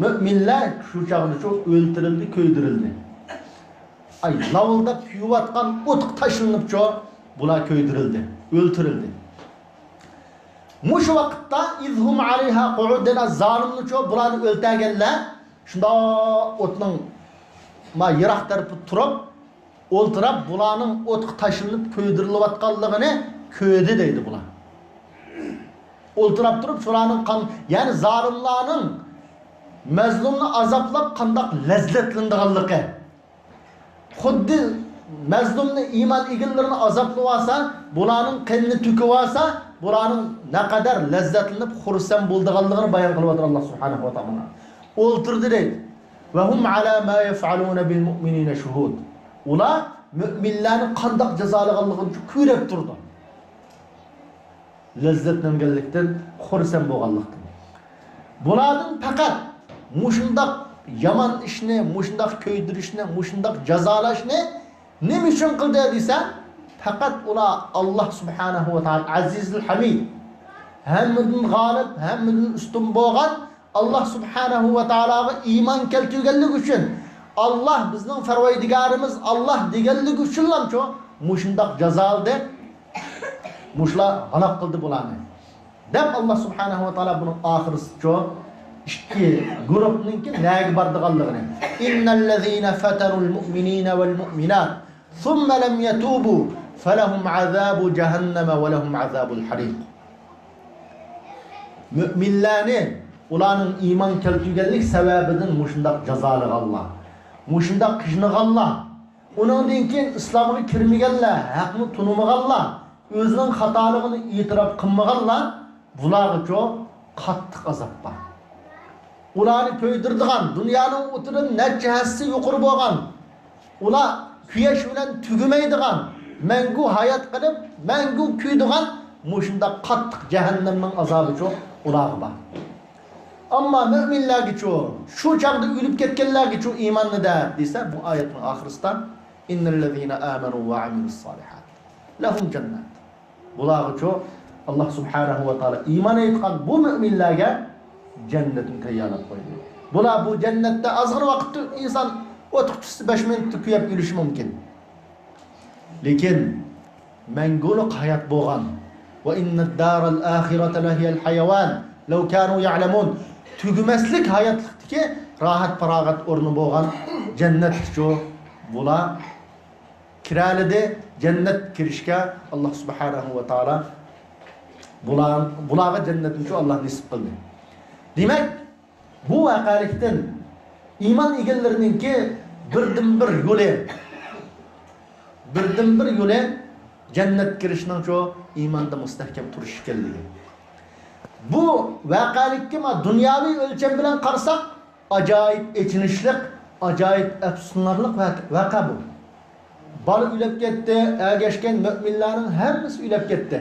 مۆمىنلەر شۇ چاغدىچۇ ئۆلتۈرۈلدى، كۆيدۈرۈلدى. ئاي، لاۋۇلداپ كۆيۈۋاتقان ئوتقا تاشلىنىپچۇ بۇلار كۆيدۈرۈلدى، ئۆلتۈرۈلدى. مۇشۇ ۋاقىتتا إذ هم عليها قعود دېگەن زالىمنىچۇ بۇلارنى ئۆلتۈرگەنلەر شۇنداق ئوتنىڭ ما يىراق تەرىپىدە تۇرۇپ، ئولتۇراپ، بۇلارنىڭ ئوتقا تاشلىنىپ كۆيدۈرۈلۈۋاتقانلىقىنى كۆردى دەيدۇ بۇلار. ئولتۇراپ تۇرۇپ، شۇلارنىڭ قان، يەنى زالىملارنىڭ مەزلۇمنى ئازابلاپ قانداق لەززەتلىنىدىغانلىقى. خۇددى مەزلۇمنى، ئىمان ئىگىلىرىنى ئازابلىۋالسا، بۇلارنىڭ قېنىنى تۆكۈۋالسا، بۇلارنىڭ نەقەدەر لەززەتلىنىپ، خۇرسەن بولىدىغانلىقىنى بايان قىلىۋاتىدۇ ئاللا سۇبھانەھۇ ۋە تائالا. ئولتۇردى دەيدۇ. وهم على ما يفعلون بالمؤمنين شهود. ئۇلار مۆمىنلەرنى قانداق جازالىغانلىقىنى كۆرۈپ تۇرىدۇ. لەززەتلەنگەنلىكتىن، خۇرسەن بولغانلىقتىن. بۇلاردىن پەقەت مۇشۇنداق يامان ئىشنى، مۇشۇنداق كۆيدۈرۈشنى، مۇشۇنداق جازالاشنى نېمە ئۈچۈن قىلدى دېسە، پەقەت ئۇلار ئاللا سۇبھانەھۇ ۋە تائالا ئەزىزۇل ھەمىد، ھەممىدىن غالىب، ھەممىدىن ئۈستۈن بولغان ئاللا سۇبھانەھۇ ۋە تائالاغا ئىمان كەلتۈرگەنلىكى ئۈچۈن، ئاللا بىزنىڭ پەرۋەردىگارىمىز ئاللا دېگەنلىكى ئۈچۈنلامچۇ مۇشۇنداق جازالىدى؟ مۇشۇلار ھالاك قىلدى بۇلارنى، دەپ ئاللا سۇبھانەھۇ ۋە تائالا بۇنىڭ ئاخىرىسىچۇ ئىككى گۇرۇپنىڭكى نەگە بارىدىغانلىقىنى. إن الذين فتنوا المؤمنين والمؤمنات ثم لم يتوبوا فلهم عذاب جهنم ولهم عذاب الحريق. مۆمىنلەرنى ئۇلارنىڭ ئىمان كەلتۈرگەنلىك سەۋەبىدىن مۇشۇنداق جازالىغانلار، مۇشۇنداق قىينىغانلار، ئۇنىڭدىن كېيىن ئىسلامغا كىرمىگەنلەر، ھەقنى تونۇمىغانلار، ئۆزىنىڭ خاتالىقىنى ئېتىراپ قىلمىغانلار، بۇلارغىچۇ قاتتىق ئازاب بار. ئۇلارنى كۆيدۈرىدىغان، دۇنيانىڭ ئوتىدىن نەچچە ھەسسە يۇقىرى بولغان، ئۇلار كۈيەش بىلەن تۈگىمەيدىغان، مەڭگۈ ھايات قېلىپ، مەڭگۈ كۆيىدىغان مۇشۇنداق قاتتىق جەھەننەمنىڭ ئازابىچۇ ئۇلارغا بار. ئەمما مۆمىنلەرگىچۇ، شۇ چاغدا ئۆلۈپ كەتكەنلەرگىچۇ ئىماننى دەپ دېسە، بۇ ئايەتنىڭ ئاخىرىسىدا، إن الذين آمنوا وعملوا الصالحات لهم جنات. بۇلارغىچۇ ئاللا سۇبھانەھۇ ۋە تائالا ئىمان ئېيتقان بۇ مۆمىنلەرگە جەننەتنى تەييارلاپ قويدى. بۇلار بۇ جەننەتتە ئازغىنە ۋاقىتتا ئىنسان ئوتقا چۈشسە بەش مىنۇتتا كۆيۈپ ئۆلۈشى مۇمكىن. لېكىن مەڭگۈلۈك ھايات بولغان، وإن الدار الآخرة لهي الحيوان لو كانوا يعلمون، تۈگىمەسلىك ھاياتلىقتىكى راھەت-پاراغەت ئورنى بولغان جەننەتكىچۇ بۇلار كىرەلىدى. جەننەت كىرىشكە ئاللا سۇبھانەھۇ ۋە تائالا بۇلار، بۇلارغا جەننەتنىچۇ ئاللا نېسىپ قىلدى. دېمەك، بۇ ۋەقەلىكتىن ئىمان ئىگىلىرىنىڭكى بىردىنبىر يولى، بىردىنبىر يولى جەننەتكە كىرىشنىڭچۇ ئىماندا مۇستەھكەم تۇرۇش ئىكەنلىكى. بۇ ۋەقەلىككە ما دۇنياۋى ئۆلچەم بىلەن قارىساق، ئاجايىپ ئېچىنىشلىق، ئاجايىپ ئەپسۇسلىنارلىق ۋە-، ۋەقە بۇ. بالا ئۆلۈپ كەتتى، ئەگەشكەن مۆمىنلەرنىڭ ھەممىسى ئۆلۈپ كەتتى.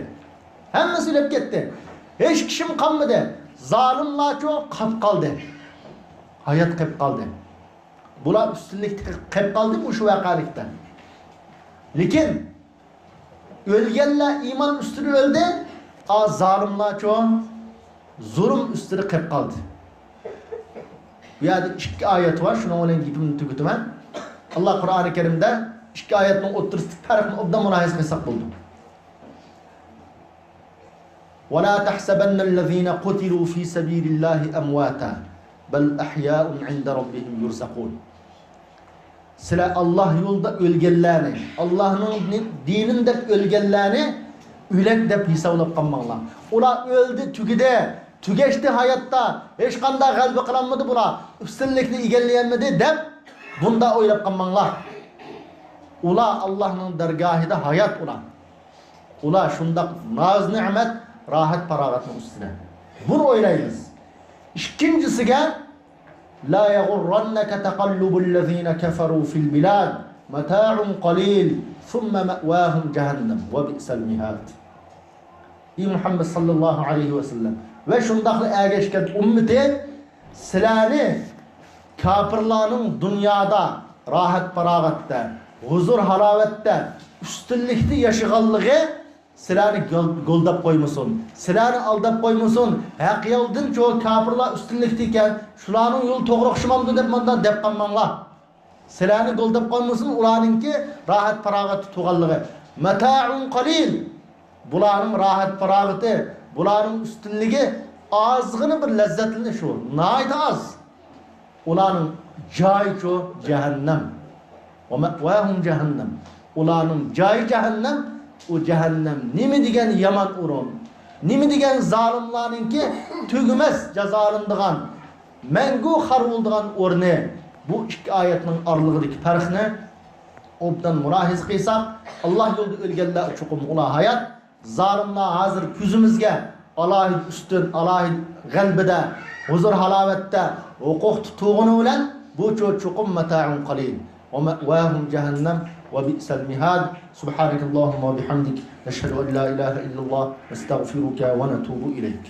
ھەممىسى ئۆلۈپ كەتتى. ھېچ كىشىمۇ قالمىدى. زالىملارچۇ قاپ قالدى. ھايات قېپ قالدى. بۇلار ئۈستۈنلۈكتە قېپ قالدى مۇشۇ ۋەقەلىكتە. لېكىن ئۆلگەنلەر ئىمان ئۈستىدە ئۆلدى، ئا، زالىملارچۇ زۇلۇم ئۈستىدە قېپ قالدى. بۇ يەردە ئىككى ئايەت بار، شۇنىڭ بىلەن گېپىمنى تۈگىتىمەن. ئاللا قۇرئانى كەرىمدە ئىككى ئايەتنىڭ ئوتتۇرىسىدىكى پەرقنى ئوبدان مۇلاھىزە قىلساق بولىدۇ. ولا تحسبن الذين قتلوا في سبيل الله أمواتا بل أحياء عند ربهم يرزقون. سىلەر ئاللا يولىدا ئۆلگەنلەرنى، ئاللانىڭ دىنىنى دەپ ئۆلگەنلەرنى ئۆلەك دەپ ھېسابلاپ قالماڭلار. ئۇلار ئۆلدى، تۈگىدى، تۈگەشتى ھاياتتا، ھېچقانداق غەلىبە قىلالمىدى بۇلار، ئۈستۈنلۈكنى ئىگىلىيەلمىدى دەپ بۇنداق ئويلاپ قالماڭلار. ئۇلار ئاللانىڭ دەرگاھىدا ھايات ئۇلار. ئۇلار شۇنداق ناز-نېمەت، راھەت-پاراغەتنىڭ ئۈستىدە. بۇنى ئويلايمىز. ئىككىنچىسىگە، لا يغرنك تقلب الذين كفروا في البلاد متاع قليل ثم مأواهم جهنم وبئس المهاد. ئى مۇھەممەد ساللاللاھۇ ئەلەيھى ۋەسەللەم ۋە شۇنداقلا ئەگەشكەن ئۈممىتى، سىلەرنى كاپىرلارنىڭ دۇنيادا راھەت-پاراغەتتە، ھۇزۇر-ھالاۋەتتە، ئۈستۈنلۈكتە ياشىغانلىقى سىلەرنى گول-، گولداپ قويمىسۇن، سىلەرنى ئالداپ قويمىسۇن. ھەق يولدىن شۇ كاپىرلار ئۈستۈنلۈكتە ئىكەن، شۇلارنىڭ يولى توغرا ئوخشىمامدۇ دەپ مانداق دەپ قالماڭلار. سىلەرنى گولداپ قويمىسۇن، ئۇلارنىڭكى راھەت-پاراغەتتە تۇرغانلىقى. متاع قليل. بۇلارنىڭ راھەت-پاراغىتى، بۇلارنىڭ ئۈستۈنلۈكى ئازغىنە بىر لەززەتلىنىش ئۇ. ناھايىتى ئاز. ئۇلارنىڭ جايىچۇ جەھەننەم. ومأواهم جهنم. ئۇلارنىڭ جايى جەھەننەم. ئۇ جەھەننەم نېمە دېگەن يامان ئورۇن، نېمە دېگەن زالىملارنىڭكى تۈگىمەس جازالىنىدىغان، مەڭگۈ خار بولىدىغان ئورنى. بۇ ئىككى ئايەتنىڭ ئارىلىقىدىكى پەرقنى ئوبدان مۇلاھىزە قىلساق، ئاللا يولىدا ئۆلگەنلەر چوقۇم ئۇلار ھايات، زالىملار ھازىر كۆزىمىزگە ئالاھىدە ئۈستۈن، ئالاھىدە غەلىبىدە، ھۇزۇر-ھالاۋەتتە، ھوقۇقتا تۇرغىنى بىلەن بۇ چو-، چوقۇم متاع قليل. ومأواهم جهنم وبئس المهاد. سبحانك اللهم وبحمدك، نشهد أن لا إله إلا الله، نستغفرك ونتوب إليك.